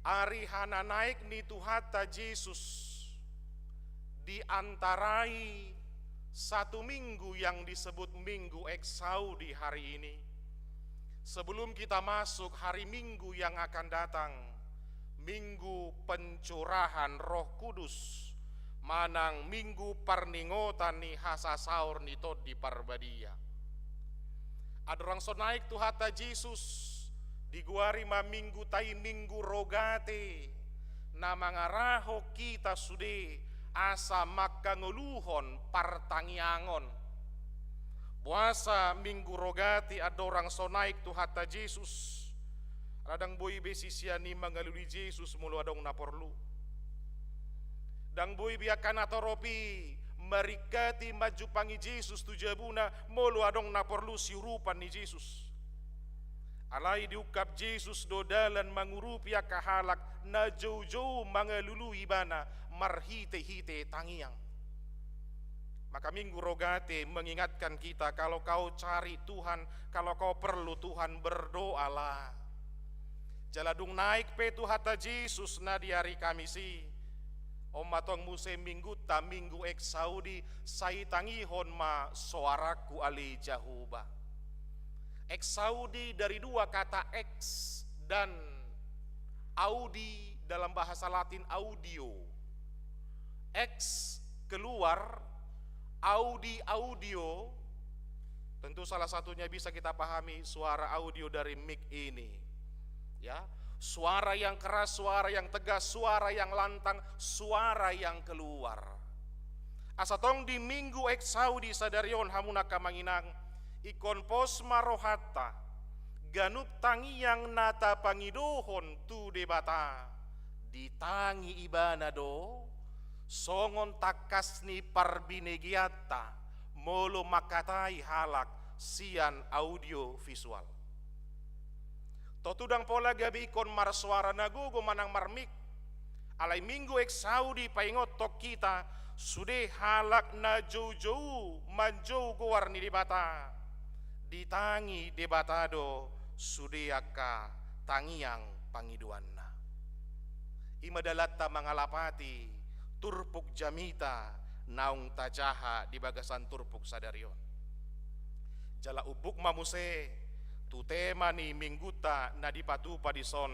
Ari hananaek ni Tuhanta Jesus diantarai satu minggu yang disebut Minggu Exaudi hari ini. Sebelum kita masuk hari Minggu yang akan datang, Minggu Pencurahan Roh Kudus, manang Minggu parningotan ni hasasaor ni Tondi Parbadia. Andorang so naek Tuhanta Jesus, digoari ma Mingguta i Minggu Rogate, na mangarahon hita sude asa mangkangoluhon partangiangon. Boasa Minggu Rogate andorang so naek Tuhanta Jesus? Ala ndang boi be sisean i mangalului Jesus molo adong na porlu. Ndang boi be angka na torop i maringkati manjumpangi Jesus tu jabuna molo adong na porlu siurupan ni Jesus. Alai diungkap Jesus do dalan mangurupi angka halak na joujou mangalului ibana marhitehite tangiang. Maka Minggu Rogate mengingatkan kita, kalau kau cari Tuhan, kalau kau perlu Tuhan, berdoalah. Jala dung naek pe Tuhanta Jesus na di ari Kamis i, on ma tong muse Mingguta, Minggu Exaudi, sai tangihon ma soarangku ale Jahowa. Exaudi dari dua kata ex dan audi dalam bahasa Latin audio. Ex keluar, audi audio. Tentu salah satunya bisa kita pahami suara audio dari mic ini. Ya, suara yang keras, suara yang tegas, suara yang lantang, suara yang keluar. Asa tong di Minggu Exaudi sadari on, hamu angka amang inang, ingkon pos ma rohanta, ganup tangiang na tapangidohon tu Debata, ditangi Ibana do, songon tangkas ni parbinegeanta molo mangkatai halak sian audio visual. Tontu ndang pola gabe ingkon marsoara na gogo manang marmik. Alai Minggu Exaudi paingothon hita, sude halak na joujou manjou goar ni Debata, ditangi Debata do sude angka tangiang pangidoanna. I ma dalanta mangalapati turpuk jamita naung tajaha di bagasan turpuk sadari on. Jala umbuk ma muse tu tema ni Minggunta na dipatupa dison,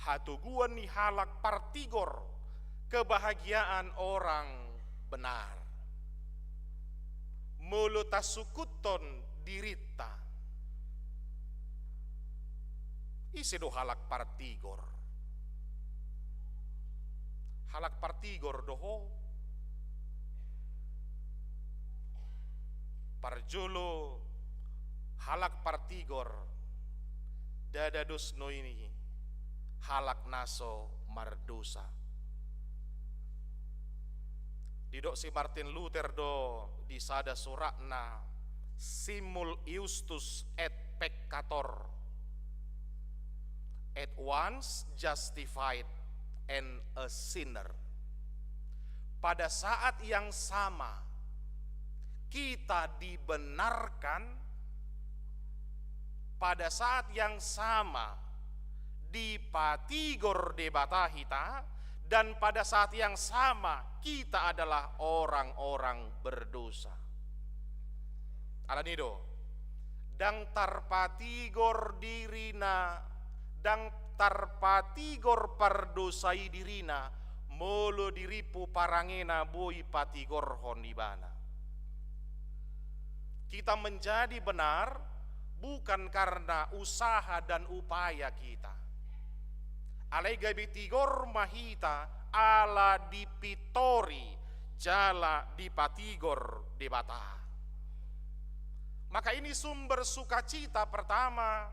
hatoguan ni halak partigor, kebahagiaan orang benar. Molo tasungkuthon dirinta, ise do halak partigor? Halak partigor do ho? Parjolo, halak partigor, ndada dos nuaeng i halak na so mardosa. Didok si Martin Luther do di sada suratna, "Simul iustus et peccator, at once justified and a sinner." Pada saat yang sama kita dibenarkan, pada saat yang sama dipatigor Debata hita, dan pada saat yang sama kita adalah orang-orang berdosa. Alani do, ndang tarpatigor dirina, ndang tarpatigor pardosa i dirina, molo dirimpu parangena boi patigorhon ibana. Kita menjadi benar bukan karena usaha dan upaya kita. Alai gabe tigor ma hita ala dipintori jala dipatigor Debata. Maka ini sumber sukacita pertama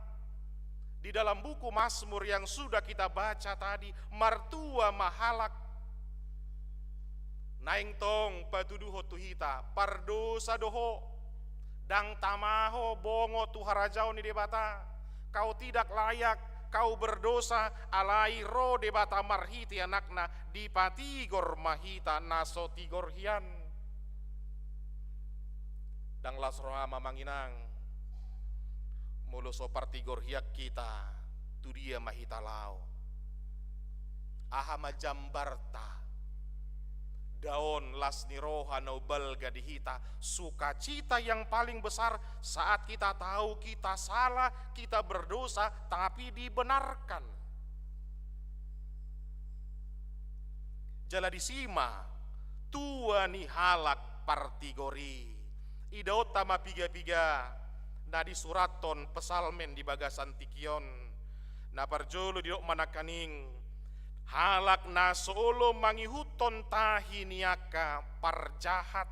di dalam buku Mazmur yang sudah kita baca tadi, martua ma halak. Naeng tong patuduhon tu hita, pardosa do ho, ndang tama ho bongot tu harajaon ni Debata. Kau tidak layak, kau berdosa, alai ro Debata marhite Anakna, dipatigor ma hita na so tigor hian. Ndang las roham amang inang, molo so partigor hian hita, tu dia ma hita laho? Aha ma jambarta? Daon las ni roha na umbalga di hita, sukacita yang paling besar saat kita tahu kita salah, kita berdosa, tapi dibenarkan. Jala disi ma tua ni halak partigor i. Idaonta ma piga-piga na disurathon psalmen di bagasan tingki on. Na parjolo didok ma nangkaning, halak na so olo mangihuthon tahi ni angka parjahat,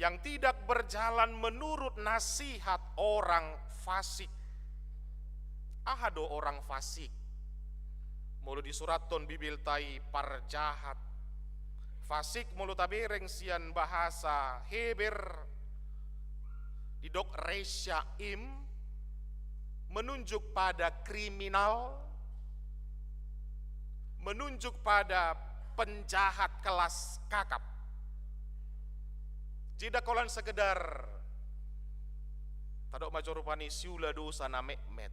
yang tidak berjalan menurut nasihat orang fasik. Aha do orang fasik? Molo disurathon Bibelta i parjahat. Fasik molo tabereng sian bahasa Heber, didok resyaim, menunjuk pada kriminal, menunjuk pada penjahat kelas kakap. Jadi ndang holan sekedar, tadok ma jolo rupani, siula dosa na metmet.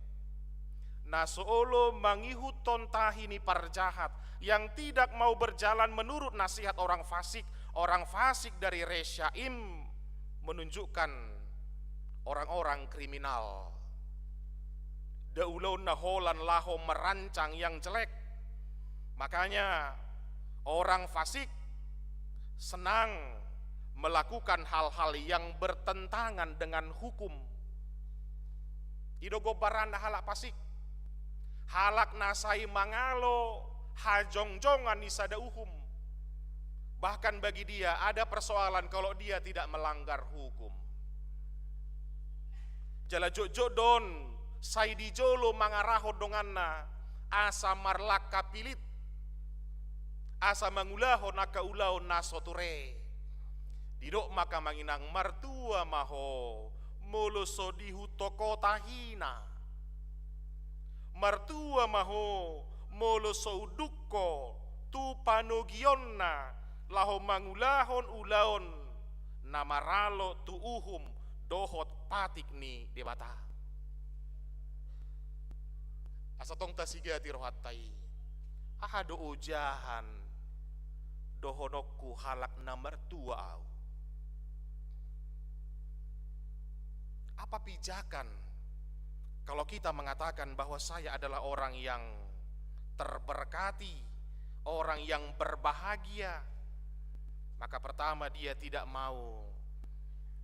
Na so olo mangihuthon tahi ni parjahat, yang tidak mau berjalan menurut nasihat orang fasik. Orang fasik dari resyaim menunjukkan orang-orang kriminal. Nda ulaonna holan laho merancang yang jelek. Makanya orang fasik senang melakukan hal-hal yang bertentangan dengan hukum. I do gombaranna halak fasik. Halak na sai mangalo hajongjongan ni sada uhum. Bahkan bagi dia ada persoalan kalau dia tidak melanggar hukum. Jala jotjot do on sai di jolo mangarahon donganna asa marlangka pilit, asa mangulahon angka ulaon na so ture. Didok ma amang inang, martua ma ho molo so diihuthon ho tahina. Martua ma ho molo so unduk ho tu panogionna laho mangulahon ulaon na maralo tu uhum dohot patik ni Debata. Asa tong tasigati rohanta i. Aha do ojahan dohononku halak na martua ahu? Apa pijakan kalau kita mengatakan bahwa saya adalah orang yang terberkati, orang yang berbahagia? Maka pertama, dia tidak mau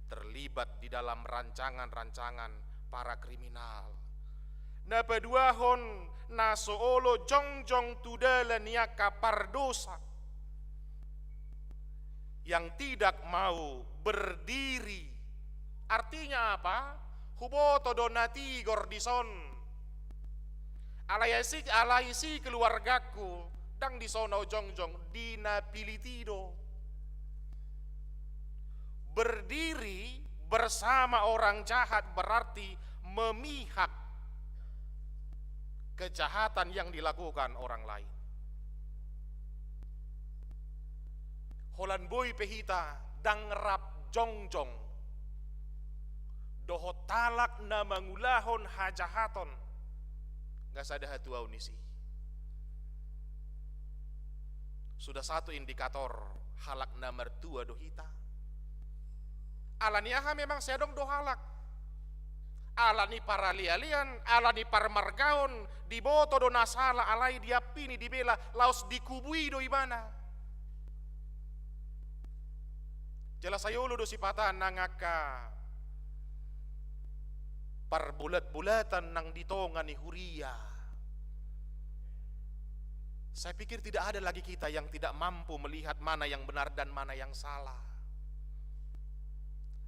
terlibat di dalam rancangan-rancangan para kriminal. Na paduahon, na so olo jongjong tu dalan ni angka pardosa, yang tidak mau berdiri. Artinya apa? Huboto do na tigor dison. Alai si, alai si keluargaku, ndang dison au jongjong, di na pilit i do. Berdiri bersama orang jahat berarti memihak kejahatan yang dilakukan orang lain. Holan boi pe hita ndang rap jongjong dohot halak na mangulahon hajahaton, nga sada hatuaon ni si. Sudah satu indikator halak na martua do hita. Ala ni aha? Memang sai adong do halak, ala ni paralealean, ala ni parmargaon, diboto do na sala, alai diampini, dibela, laos dikubui do ibana. Jala sai olo do sipata nang angka parbolatbolatan nang di tonga ni huria. Saya pikir tidak ada lagi kita yang tidak mampu melihat mana yang benar dan mana yang salah.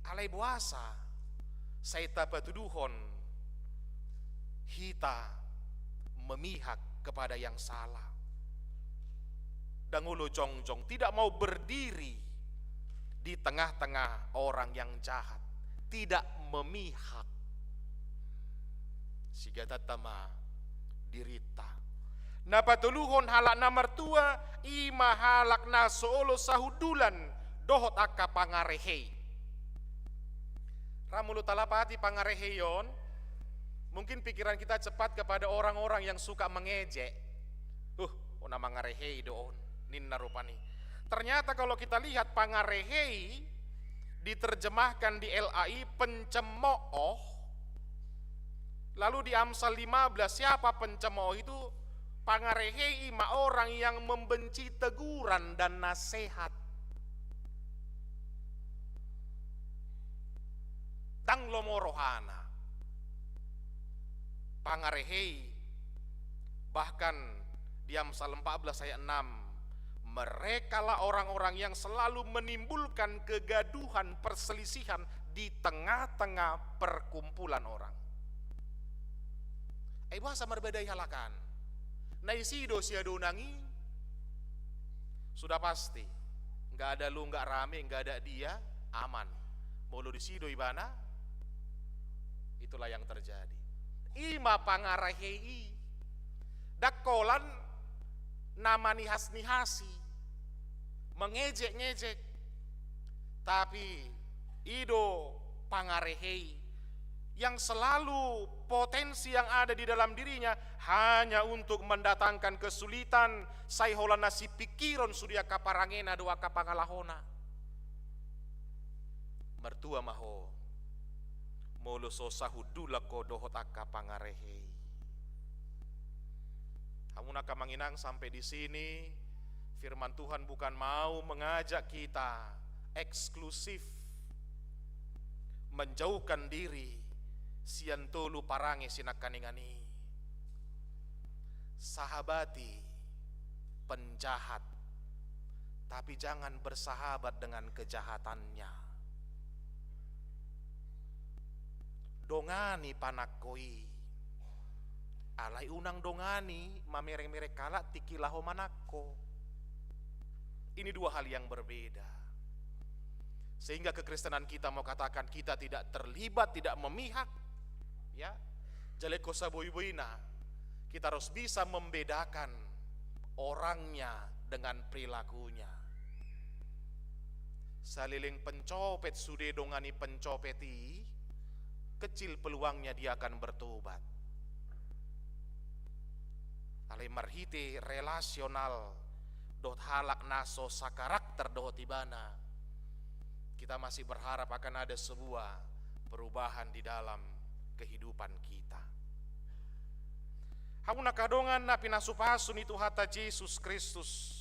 Alai boasa sai tapatuduhon hita memihak kepada yang salah? Ndang olo jongjong, tidak mau berdiri di tengah-tengah orang yang jahat, tidak memihak. Sigatanta ma dirinta. Na patoluhon halak na martua, i ma halak na so olo sahundulan dohot angka pangarehei. Ra molo talapati pangarehei on, mungkin pikiran kita cepat kepada orang-orang yang suka mengejek. Uh, na mangarehei do on, ninna rupani. Ternyata kalau kita lihat pangarehei diterjemahkan di L A I pencemooh. Lalu di Amsal lima belas, siapa pencemooh itu? Pangarehei i ma orang yang membenci teguran dan nasihat. Ndang lomo rohana pangarehei. Bahkan di Amsal empat belas ayat enam, merekalah orang-orang yang selalu menimbulkan kegaduhan, perselisihan di tengah-tengah perkumpulan orang. Ai boasa marbadai halak an? Na disi do siadonang i, sudah pasti nggak ada lu, nggak rame, nggak ada dia, aman. Molo disi do ibana, itulah yang terjadi. I ma pangarehei i. Ndang holan na manihasnihasi, mengejekngejek. Tapi i do pangarehei yang selalu potensi yang ada di dalam dirinya hanya untuk mendatangkan kesulitan, sai holan na sipingkiron sude angka parangena do angka pangalahona. Martua ma ho molo so sahundulan ho dohot angka pangarehei. Hamu angka amang inang, sampai di sini firman Tuhan bukan mau mengajak kita eksklusif menjauhkan diri sian tolu parange sinangkaningan i. Sahabati penjahat, Tapi jangan bersahabat dengan kejahatannya. Dongani panangko i. Alai unang dongani mamereng-mereng halak tingki laho manangko. Ini dua hal yang berbeda. Sehingga kekristenan kita mau katakan kita tidak terlibat, tidak memihak. Ya. Jala ingkon saboiboina kita harus bisa membedakan orangnya dengan perilakunya. Saleleng pencopet sude dongani pencopet i, kecil peluangnya dia akan bertobat. Alai marhite relasional dohot halak na so sakarakter dohot ibana, kita masih berharap akan ada sebuah perubahan di dalam kehidupan kita. Hamu angka dongan na pinasupasu ni Tuhanta Jesus Kristus,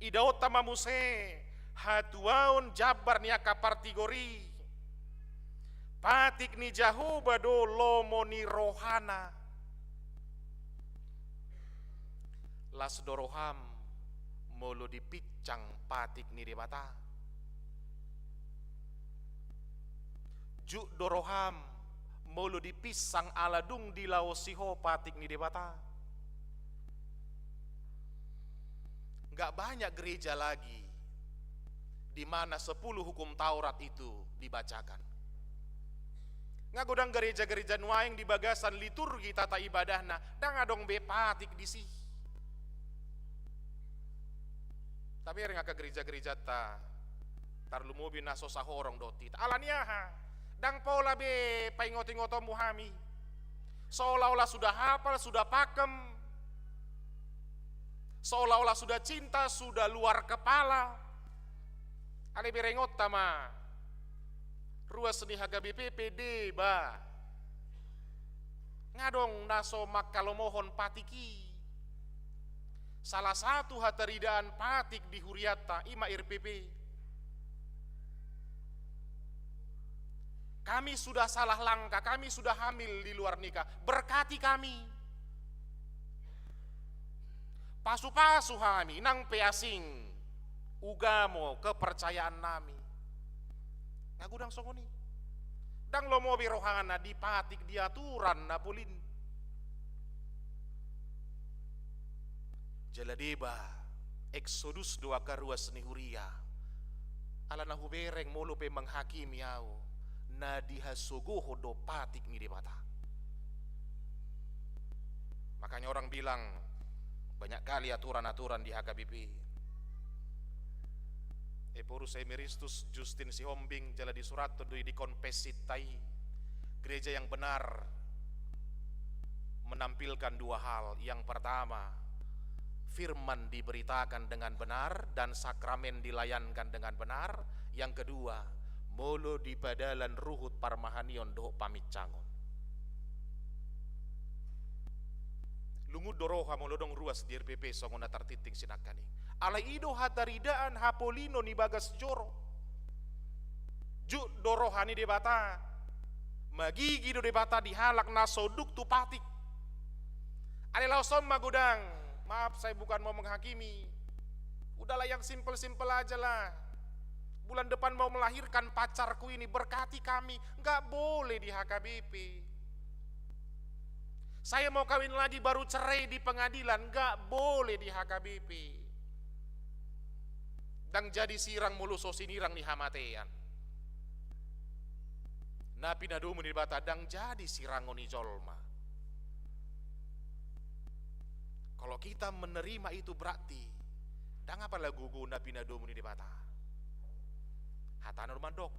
idaonta ma muse hatuaon jambar ni angka partigor i. Patik ni Jahowa do lomo ni rohana. Las do roham molo dipinsang patik ni Debata. Juk do roham molo dipinsang ala dung dilaosi ho patik ni Debata. Nggak banyak gereja lagi di mana sepuluh hukum Taurat itu dibacakan. Nga godang gereja-gereja nuaeng di bagasan liturgi tata ibadahna, ndang adong be patik disi. Tabereng angka gereja-gerejanta, tarlumobi na so sahorong dohot hita. Alani aha? Ndang pola be paingot-ingotonmu hami. Seolah-olah sudah hafal, sudah pakem. Seolah-olah sudah cinta, sudah luar kepala. Alai berengonta ma. Ruas ni H K B P pe deba. Nga adong na so mangkalomohon patik i. Salah satu hataridaan patik di hurianta, i ma R P P. Kami sudah salah langkah, kami sudah hamil di luar nikah. Berkati kami. Pasu-pasu hami, nang pe asing ugamo kepercayaan nami. Nga godang songon i. Ndang lomo be rohana dipatik di aturan na polin. Jala deba, eksodus do angka ruas ni huria. Ala na hubereng molo pe menghakimi au, na dihasogohon do patik ni Debata. Makanya orang bilang, banyak kali aturan-aturan di H K B P. Ephorus Emeristus Justin Sihombing jala disurathon do i di konfessinta i. Gereja yang benar menampilkan dua hal. Yang pertama, firman diberitakan dengan benar dan sakramen dilayankan dengan benar. Yang kedua, molo di padalan ruhut parmahanion dohot paminsangon. Lungun do roha molo adong ruas di R P P songon na tartinting sinangkaning. Alai i do hataridaan hapolinon i bagas joro. Juk do roha ni Debata. Magigi do Debata di halak na so unduk tu patik. Alai laos on ma godang. Maaf, saya bukan mau menghakimi. Udahlah, yang simpel-simpel aja lah. Bulan depan mau melahirkan pacarku ini, berkati kami. Nggak boleh di H K B P. Saya mau kawin lagi, baru cerai di pengadilan, nggak boleh di H K B P. Ndang jadi sirang molo so sinirang ni hamatean. Na pinadomu ni Debata ndang jadi sirangon ni jolma. Kalau kita menerima itu berarti ndang apala gogo na pinadomu ni Debata. Hatana do mandok,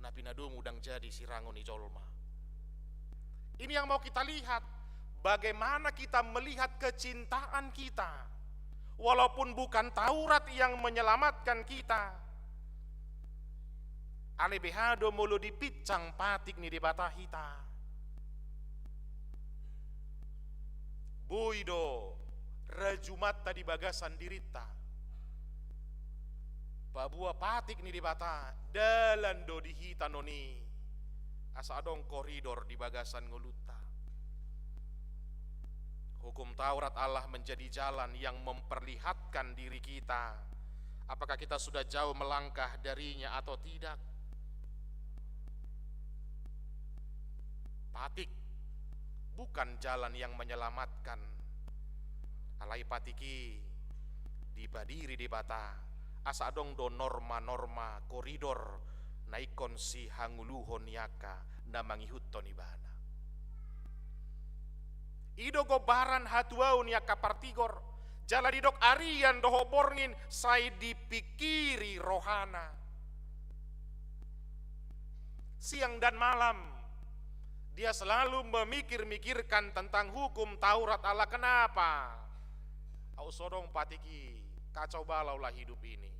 na pinadomu ndang jadi sirangon ni jolma. Ini yang mau kita lihat, bagaimana kita melihat kecintaan kita. Walaupun bukan Taurat yang menyelamatkan kita, alai beha do molo dipinsang patik ni Debata hita. Boi do rajumanta di bagasan dirinta. Paboa patik ni Debata dalan do di hita non i, asa adong koridor di bagasan ngolunta. Hukum Taurat Allah menjadi jalan yang memperlihatkan diri kita Apakah kita sudah jauh melangkah darinya atau tidak? Patik bukan jalan yang menyelamatkan. Alai patik i dipadiri Debata, asa adong do norma-norma koridor na ingkon sihangoluhon ni angka na mangihuthon ibana. I do gombaran hatuaon ni angka partigor, jala didok arian dohot borngin sai dipingkiri rohana. Siang dan malam dia selalu memikir-mikirkan tentang hukum Taurat Allah. Kenapa? Au so adong patik i, kacau balaulah hidup ini.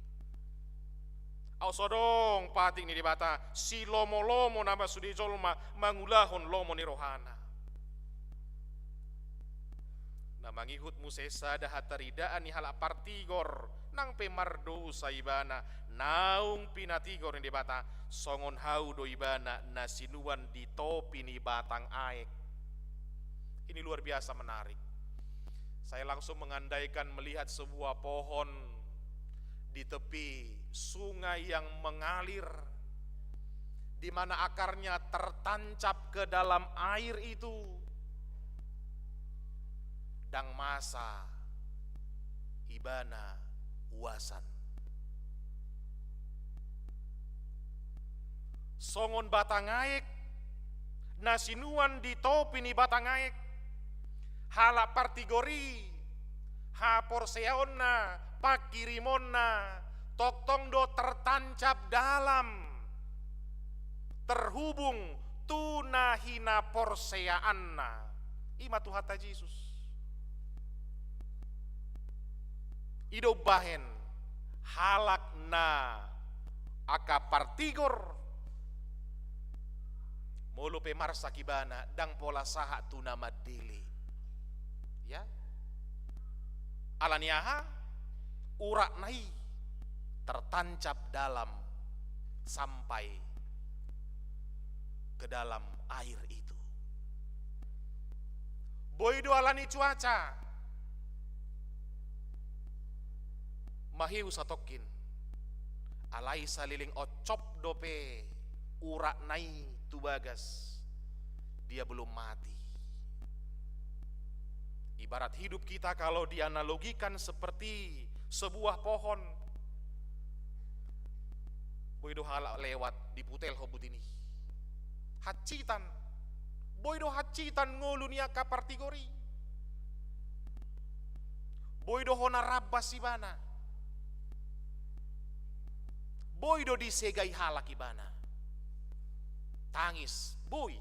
Au so adong patik ni Debata, silomo-lomo nama sude jolma mangulahon lomo ni rohana. Na mangihut muse sada hataridaan ni halak partigor, nang pe mardosa ibana, naung pinatigor ni Debata, songon hau do ibana na sinuan di topi ni batang aek. Ini luar biasa menarik. Saya langsung mengandaikan melihat sebuah pohon di tepi sungai yang mengalir, di mana akarnya tertancap ke dalam air itu, ndang masa ibana uasan. Songon batang aek na sinuan di topi ni batang aek, halak partigor i, haporseaonna, panghirimonna, tongtong do tertancap dalam, terhubung tu na hinaporseaanna. I ma Tuhanta Jesus. I do umbahen halak na angka partigor, molo pe marsak ibana, ndang pola sahat tu na mandele. Ya. Ala ni aha? Uratna i tertancap dalam sampai ke dalam air itu. Boi do ala ni cuaca maheu satongkin, alai saleleng oncop dope uratna i tu bagas, dia belum mati. Ibarat hidup kita kalau dianalogikan seperti sebuah pohon, boi do halak lewat diputelhon buti ni i. Hansitan. Boi do hansitan ngolu ni angka partigor i. Boi do hona rambas ibana. Boi do disegai halak ibana. Tangis, boi.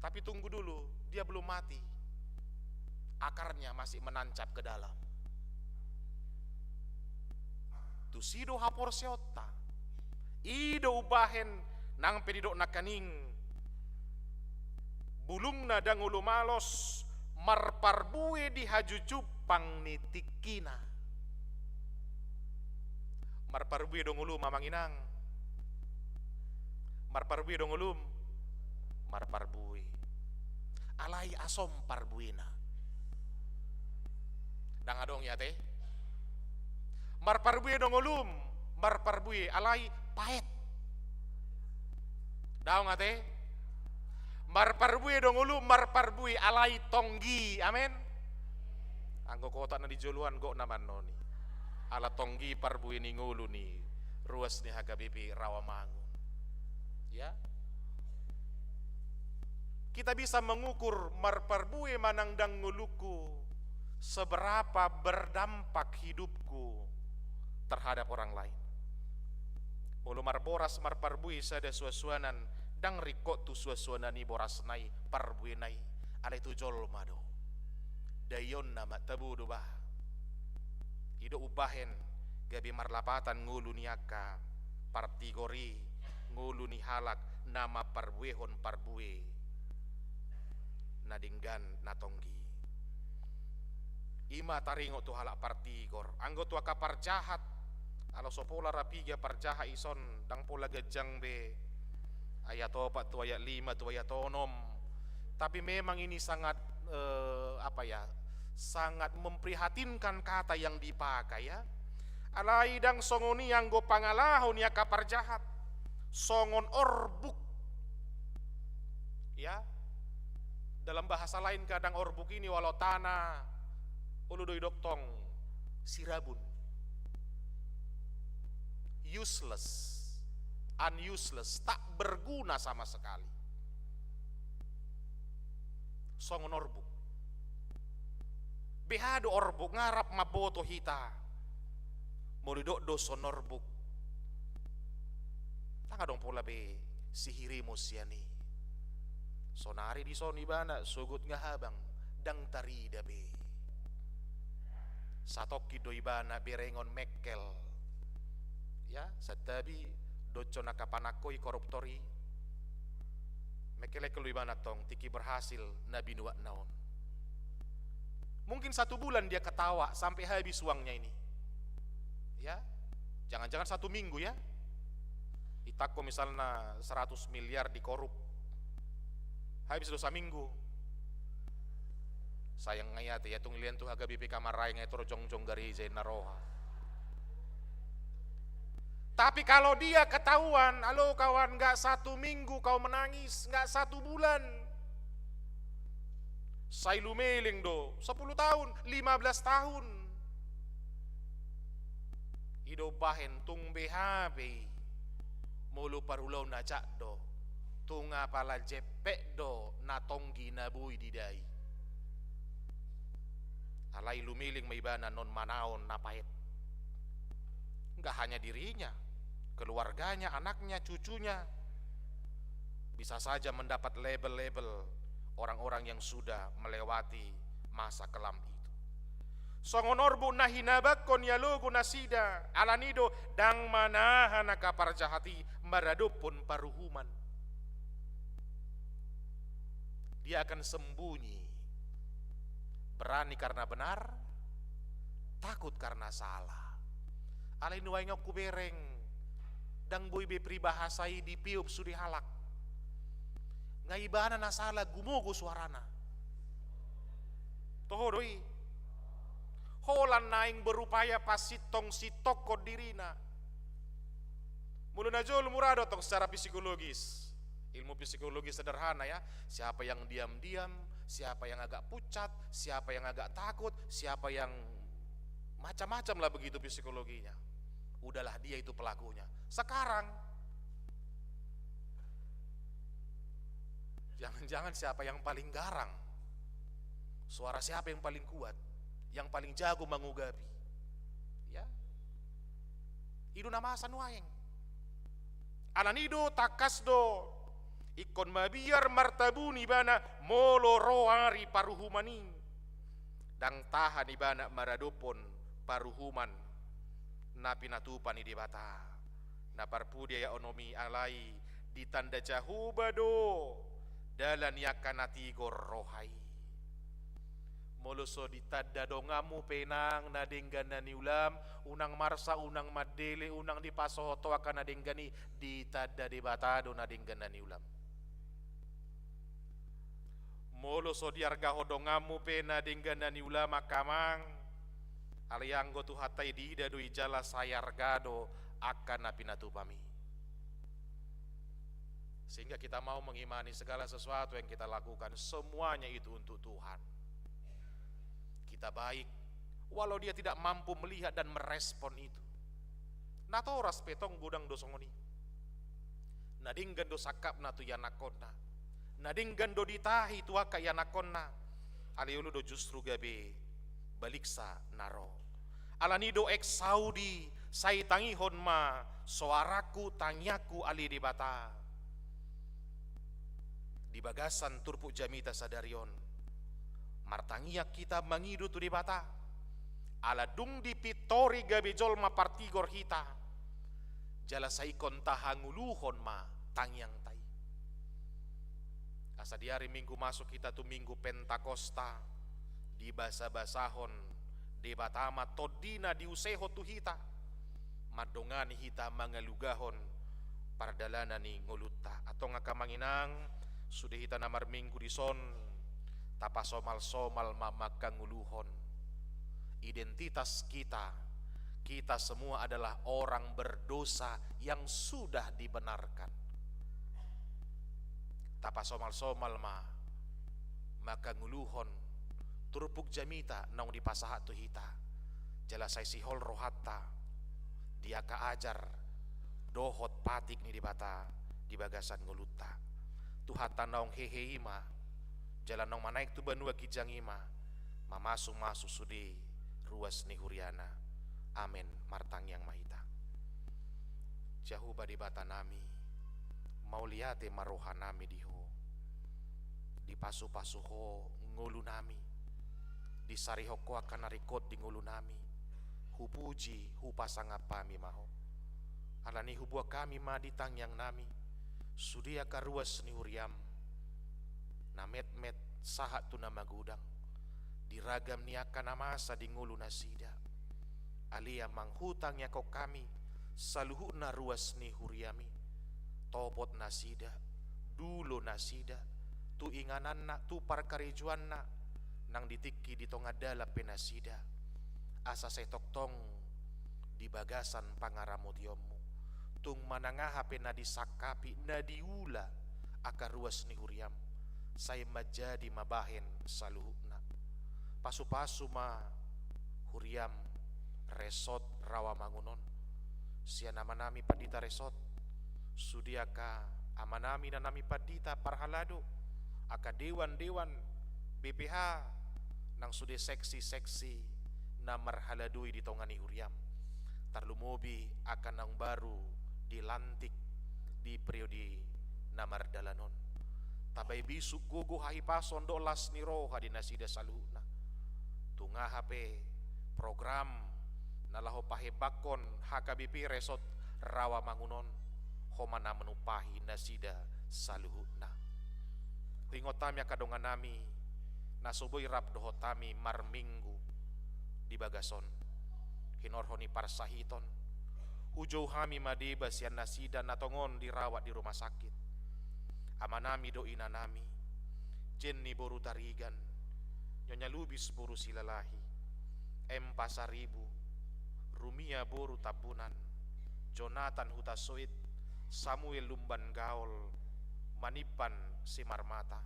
Tapi tunggu dulu, dia belum mati. Akarnya masih menancap ke dalam. Tusi do haporseaonta. I do umbahen nang pe didok nangkaning, bulungna ndang olo malos, marparbue di hajujumpang ni tingkina. Marparbue do ngolum, amang inang? Marparbue do ngolum? Marparbue. Alai asom parbuena. Ndang adong i ate? Marparbue do ngolum? Marparbue, alai paet. Daong ate? Marparbue do ngolum? Marparbue, alai tonggi. Amen. Anggo kota na di joloan gok na mannoni. Ala tonggi parbue ni ngolu ni ruas ni H K B P Rawamangun. Ya. Kita bisa mengukur marparbue manang ndang ngolungku, seberapa berdampak hidupku terhadap orang lain. Molo marboras marparbue sada suansuanan, ndang ringkot tu suansuanan i borasna i, parbuena i, alai tu jolma do. Daionna ma tabo do bah. I do umbahen gabe marlapatan ngolu ni angka partigor i, ngolu ni halak na mamparbuehon parbue na denggan na tonggi. I ma taringot tu halak partigor. Anggo tu angka parjahat, ala so pola ra piga parjahat i son, ndang pola ganjang be ayat opat tu ayat lima tu ayat onom. Tapi memang ini sangat, eh, apa ya, sangat memprihatinkan kata yang dipakai, ya. Alai ndang songon i anggo pangalaho ni angka parjahat, songon orbuk. Ya, dalam bahasa lain kadang orbuk ini walau tanah, olo do didok tong sirabun. Useless, unuseless, tak berguna sama sekali. Songon orbuk. Beha do orbuk, nga rap mamboto hita. Molo didok do songon orbuk, ndang adong pola be sihirimu sian i. Sonari dison ibana sogot nga habang, ndang tarida be. Satongkin do ibana berengon mengkel. Ya, santabi dohot angka panangko i, koruptor i. Mengkelengkel do ibana tong tingki berhasil na binuatna on. Mungkin satu bulan dia ketawa sampai habis uangnya ini. Ya, jangan-jangan satu minggu ya. Itangko misalna seratus miliar dikorup. Habis do saminggu. Sayang nga i ate, ya tung lian tu H K B P K Maraeng nga i tor jongjong gareja inna roha. Tapi kalau dia ketahuan, alo kawan, nggak satu minggu kau menangis, nggak satu bulan. Sai lumeleng do, sepuluh tahun, lima belas tahun. I do bahen tung beha be i, molo parulaon na jak do, tung apala jempek do na tonggi na boi didai. Alai lumeleng ma ibana non manaon na paet. Nggak hanya dirinya, keluarganya, anaknya, cucunya, bisa saja mendapat label-label orang-orang yang sudah melewati masa kelam itu. Songon orbuk na hinabanghon i alogo nasida, alani do ndang manahan angka parjahat i maradophon paruhuman. Dia akan sembunyi. Berani karena benar, takut karena salah. Alai nuaeng on hubereng, ndang boi be peribahasa i dipeop sude halak. Nga ibana na sala gumogo suarana. Toho do i. Holan naeng berupaya pasintong-sintonghon dirina. Molo na jolo mura do tong secara psikologis. Ilmu psikologi sederhana ya. Siapa yang diam-diam, siapa yang agak pucat, siapa yang agak takut, siapa yang macam-macam lah begitu psikologinya. Udahlah, dia itu pelakunya. Sekarang, jangan-jangan siapa yang paling garang? Suara siapa yang paling kuat? Yang paling jago mangugapi? Ya. I do na masa nuaeng. Alani do tangkas do ingkon mabiar martabuni ibana molo ro ari paruhuman i. Ndang tahan ibana maradophon paruhuman na pinatupa ni Debata. Na parpudi, ayat onom i, alai ditanda Jahowa do dalan ni angka na tigor roha i. Molo so ditanda donganmu pe nang na denggan na niulam, unang marsak, unang mandele, unang dipasohot ho angka na denggan i, ditanda Debata do na denggan na niulam. Molo so diargahon donganmu pe na denggan na niulam angka amang, alai anggo Tuhanta i diida do i jala sai arga do angka na pinatupam i. Sehingga kita mau mengimani segala sesuatu yang kita lakukan, semuanya itu untuk Tuhan. Kita baik, walau dia tidak mampu melihat dan merespon itu. Natoras pe tong godang do songon i. Na denggan do sangkapna tu ianakhonna. Na denggan do ditahi tu angka ianakhonna. Alai olo do justru gabe baliksa na ro. Alani do ex Saudi, sai tangihon ma soarangku, tangiangku ale Debata. Di bagasan turpuk jamita sadari on, martangiang hita mangido tu Debata. Ala dung dipintori gabe jolma partigor hita, jala sai ingkon tahangoluhon ma tangiangta i. Asa di ari Minggu masuk hita tu Minggu Pentakosta, dibasabasahon Debata ma tondina diusehon tu hita, mandongani hita mangalugahon pardalanan ni ngolunta. Antong angka amang inang, sude hita na marminggu dison, tapasomalsomal ma manghangoluhon identitas kita, Kita semua adalah orang berdosa yang sudah dibenarkan. Tapasomal-somal ma mangkangoluhon turpuk jamita naung dipasahat tu hita, jala sai sihol rohanta di angka ajar dohot patik ni Debata di bagasan ngolunta. Tuhanta naung hehe i ma, jala naung manaek tu banua ginjang i ma, mamasu-masu sude ruas ni huriana. Amen. Martangiang ma hita. Jahowa Debata nami, mauliate ma roha nami di Ho. Dipasu-pasu Ho ngolu nami. Disarihon Ho angka na ringkot di ngolu nami. Hupuji, hupasangap hami ma Ho. Alani huboan hami ma di tangiang nami sude angka ruas ni huriam, na metmet sahat tu na magodang, di ragam ni angka na masa di ngolu nasida. Ale Amang, hutangiangkon hami saluhutna ruas ni huriam i, topot nasida, dulo nasida, tu ingananna, tu parkarejoanna, nang di tingki di tonga dalan pe nasida, asa sai tongtong di bagasan pangaramotionmu. Tung manang aha pe na disangkapi, na diula angka ruas ni huriam, sai manjadi ma bahen saluhutna. Pasu-pasu ma huriam Resort Rawamangun on, sian amanami Pandita Resort, sude angka amanami inanami pandita parhalado, angka dewan-dewan B P H, nang sude seksi-seksi na marhaladoi di tonga ni huriam, tarlumobi angka naung baru dilantik di periode na mardalan on. Tambai bisuk, gogo, hahipason dohot las ni roha di nasida saluhutna. Tung aha pe program na laho pahembangkon H K B P Resort Rawamangun on, Ho ma na manumpahi nasida saluhutna. Huingot hami angka donganami na so boi rap dohot hami marminggu di bagas on, hinorhon ni parsahiton, hujou hami ma deba sian nasida na tongon dirawat di rumah sakit. Amanami dohot inanami, Jenny boru Tarigan, Nyonya Lubis boru Silalahi, M Pasaribu, Rumia boru Tambunan, Jonathan Hutasoit, Samuel Lumban Gaol, Manimpan Simarmata.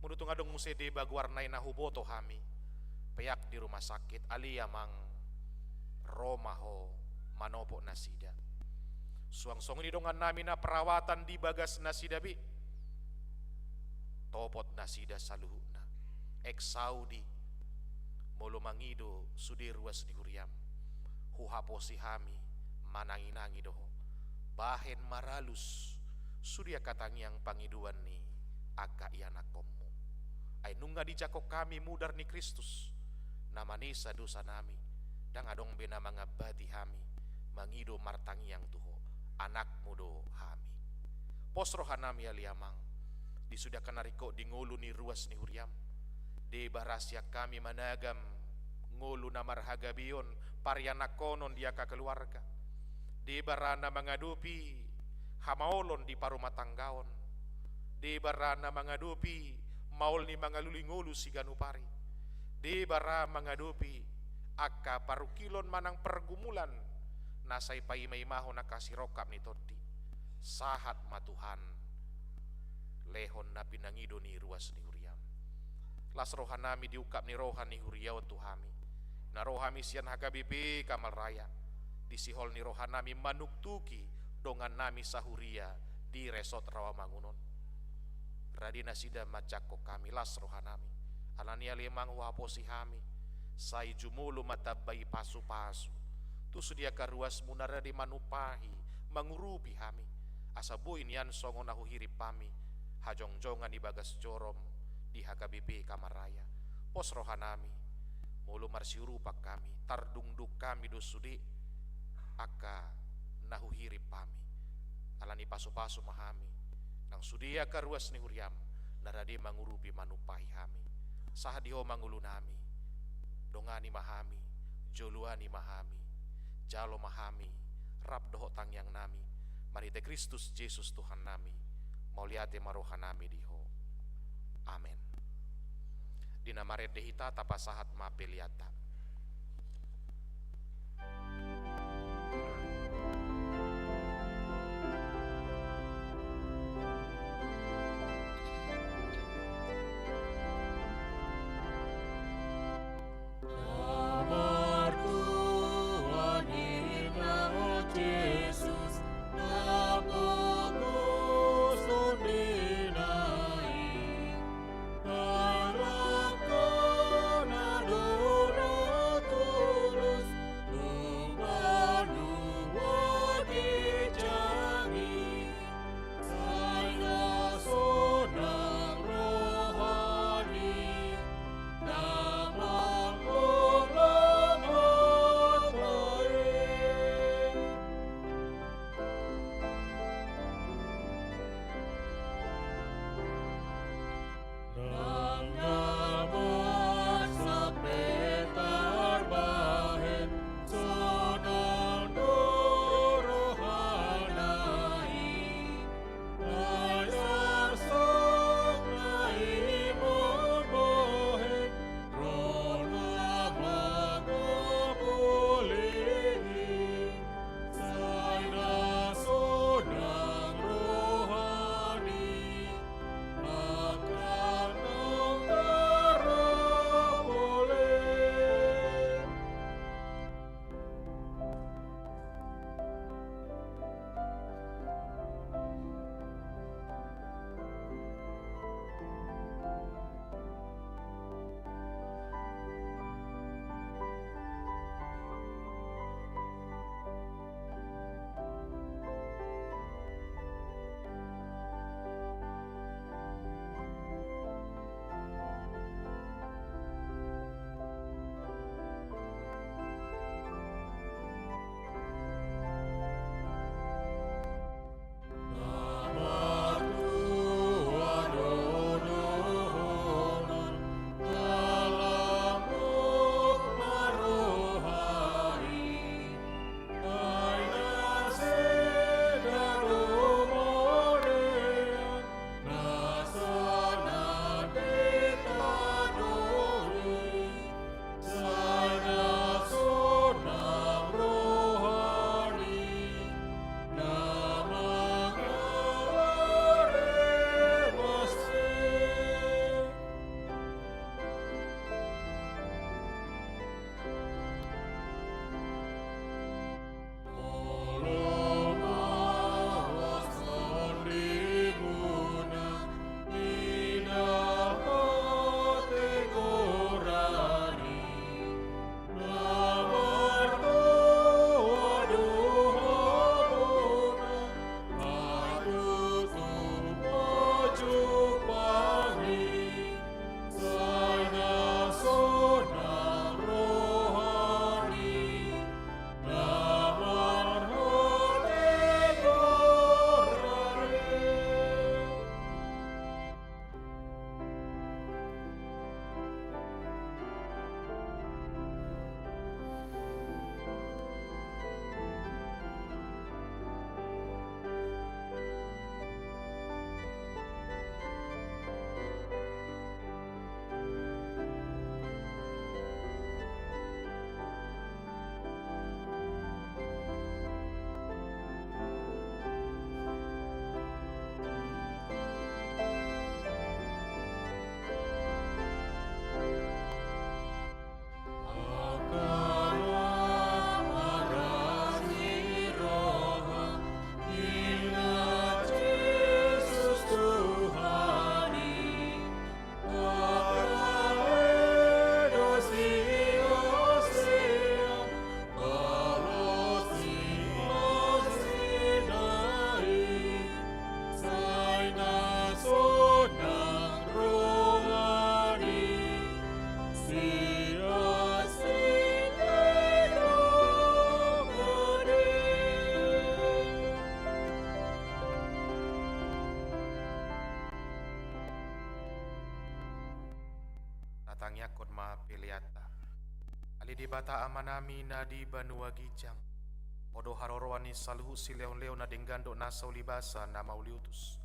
Molo tung adong muse deba goarna i na huboto hami, peak di rumah sakit, ale Amang, ro ma Ho manopot nasida. Suang songon i dongannami na perawatan di bagas nasida be, topot nasida saluhutna. Exaudi, molo mangido sude ruas ni huriam, huhaposi hami manangi-nangi do Ho, bahen maralus sude angka tangiang pangidoan ni angka ianakkonmu. Ai nunga dijangkon hami mudar ni Kristus, na manesa dosanami, ndang adong be na mangambati hami mangido martangiang tu Ho, anakmu do hami. Pos rohanami ale Amang, di sude angka na ringkot di ngolu ni ruas ni huriam. Deba ra sian hami managam ngolu na marhagabeon parianakkonon di angka keluarga. Deba ra na mangadopi hamaolon di parumatanggaon. Deba ra na mangadopi maol ni mangalului ngolu siganup ari. Deba ra mangadopi angka parungkilon manang pergumulan na sai paima-imahon angka sirongkap ni tondi. Sahat ma Tuhan, lehon na pinangido ni ruas ni huriam. Las rohanami di ungkap ni roha ni huria on tu hami. Na ro hami sian H K B P Kamal Raya, di sihol ni rohanami manuktuki dongannami sahuria di Resort Rawamangun on. Rade nasida manjangkon hami, las rohanami. Alani ale Amang huhaposi hami, sai jumolo ma tambai pasu-pasu tu sude angka ruasmu na rade manumpahi, mangurupi hami, asa boi nian songon na huhirim hami hajongjongan di bagas jorom di H K B P Kamal Raya. Pos rohanami, molo marsiurupan hami, tardungdung hami do sude angka na huhirim hami. Alani pasu-pasu ma hami nang sude angka ruas ni huriam na rade mangurupi manumpahi hami. Sahat di Ho ma ngolunami, dongani ma hami, joloani ma hami, jalo ma hami rap dohot tangiangnami, marhite Kristus Jesus Tuhannami. Mauliate ma rohanami di Ho. Amen. Di na marende hita tapasahat ma peleanta. pangkataianta. Ale Debata Amanami na di banua ginjang, Ho do haroroan ni saluhut silehonlehon na denggan dohot nasa ulibasa na mauliutus.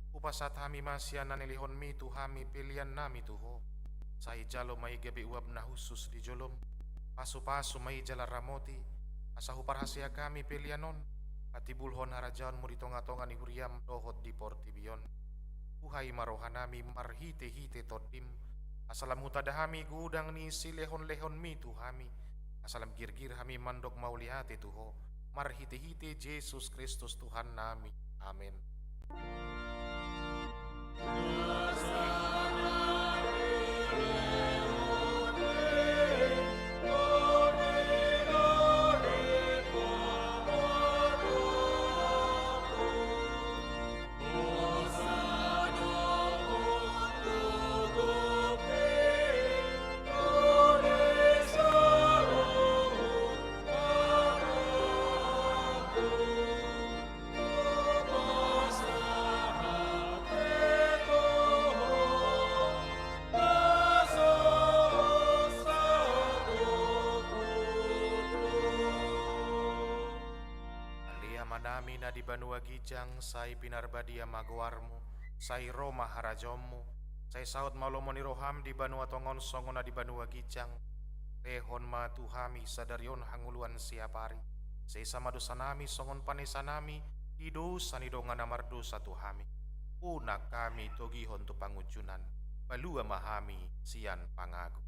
Hupasahat hami ma sian na nilehonmi tu hami peleannami tu Ho. Sai jalo ma i gabe uap na hushus di jolom. Pasupasu ma i jala ramoti, asa huparhaseang hami pelean on, patimbulhon harajaonmu di tongatonga ni huriam dohot di portibi on. Buhai ma rohanami marhitehite Tondim, asa lam hutanda hami godang ni silehonlehonmi tu hami, asa lam girgir hami mandok mauliate tu Ho, marhitehite Jesus Kristus Tuhannami. Amen. Ale Amanami na di banua ginjang, sai pinarbadia ma goarmu, sai ro ma harajaonmu, sai saut ma lomo ni roham di banua tonga on songon na di banua ginjang. Lehon ma tu hami sadari on hangoluan siapari. Sesa ma dosanami songon panesanami di dosa ni dongan na mardosa tu hami. Unang hami togihon tu pangunjunan. Palua ma hami sian pangago.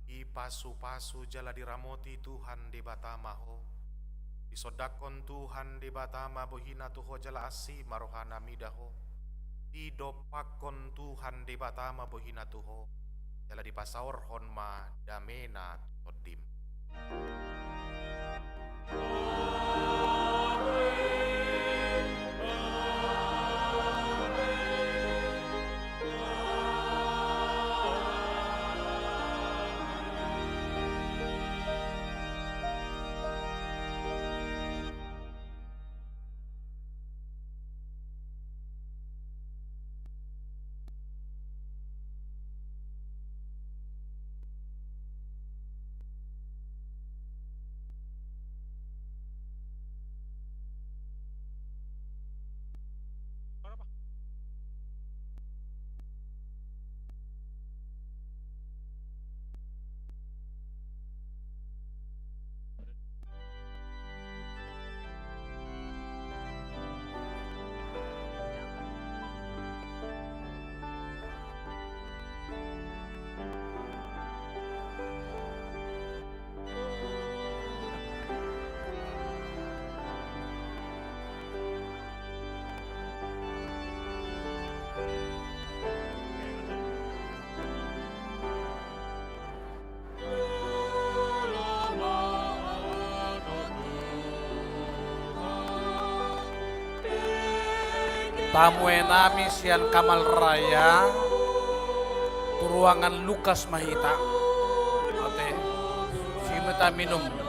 Dipasupasu jala diramoti Tuhan Debata ma ho. Disondangkon Tuhan Debata ma bohina tu ho jala asi ma rohana mida ho. Didompakkon Tuhan Debata ma bohina tu ho, jala dipasaorhon ma damena tu tondim. Tamuenami sian Kamal Raya tu ruangan Lukas ma hita. Ate, sium hita minum.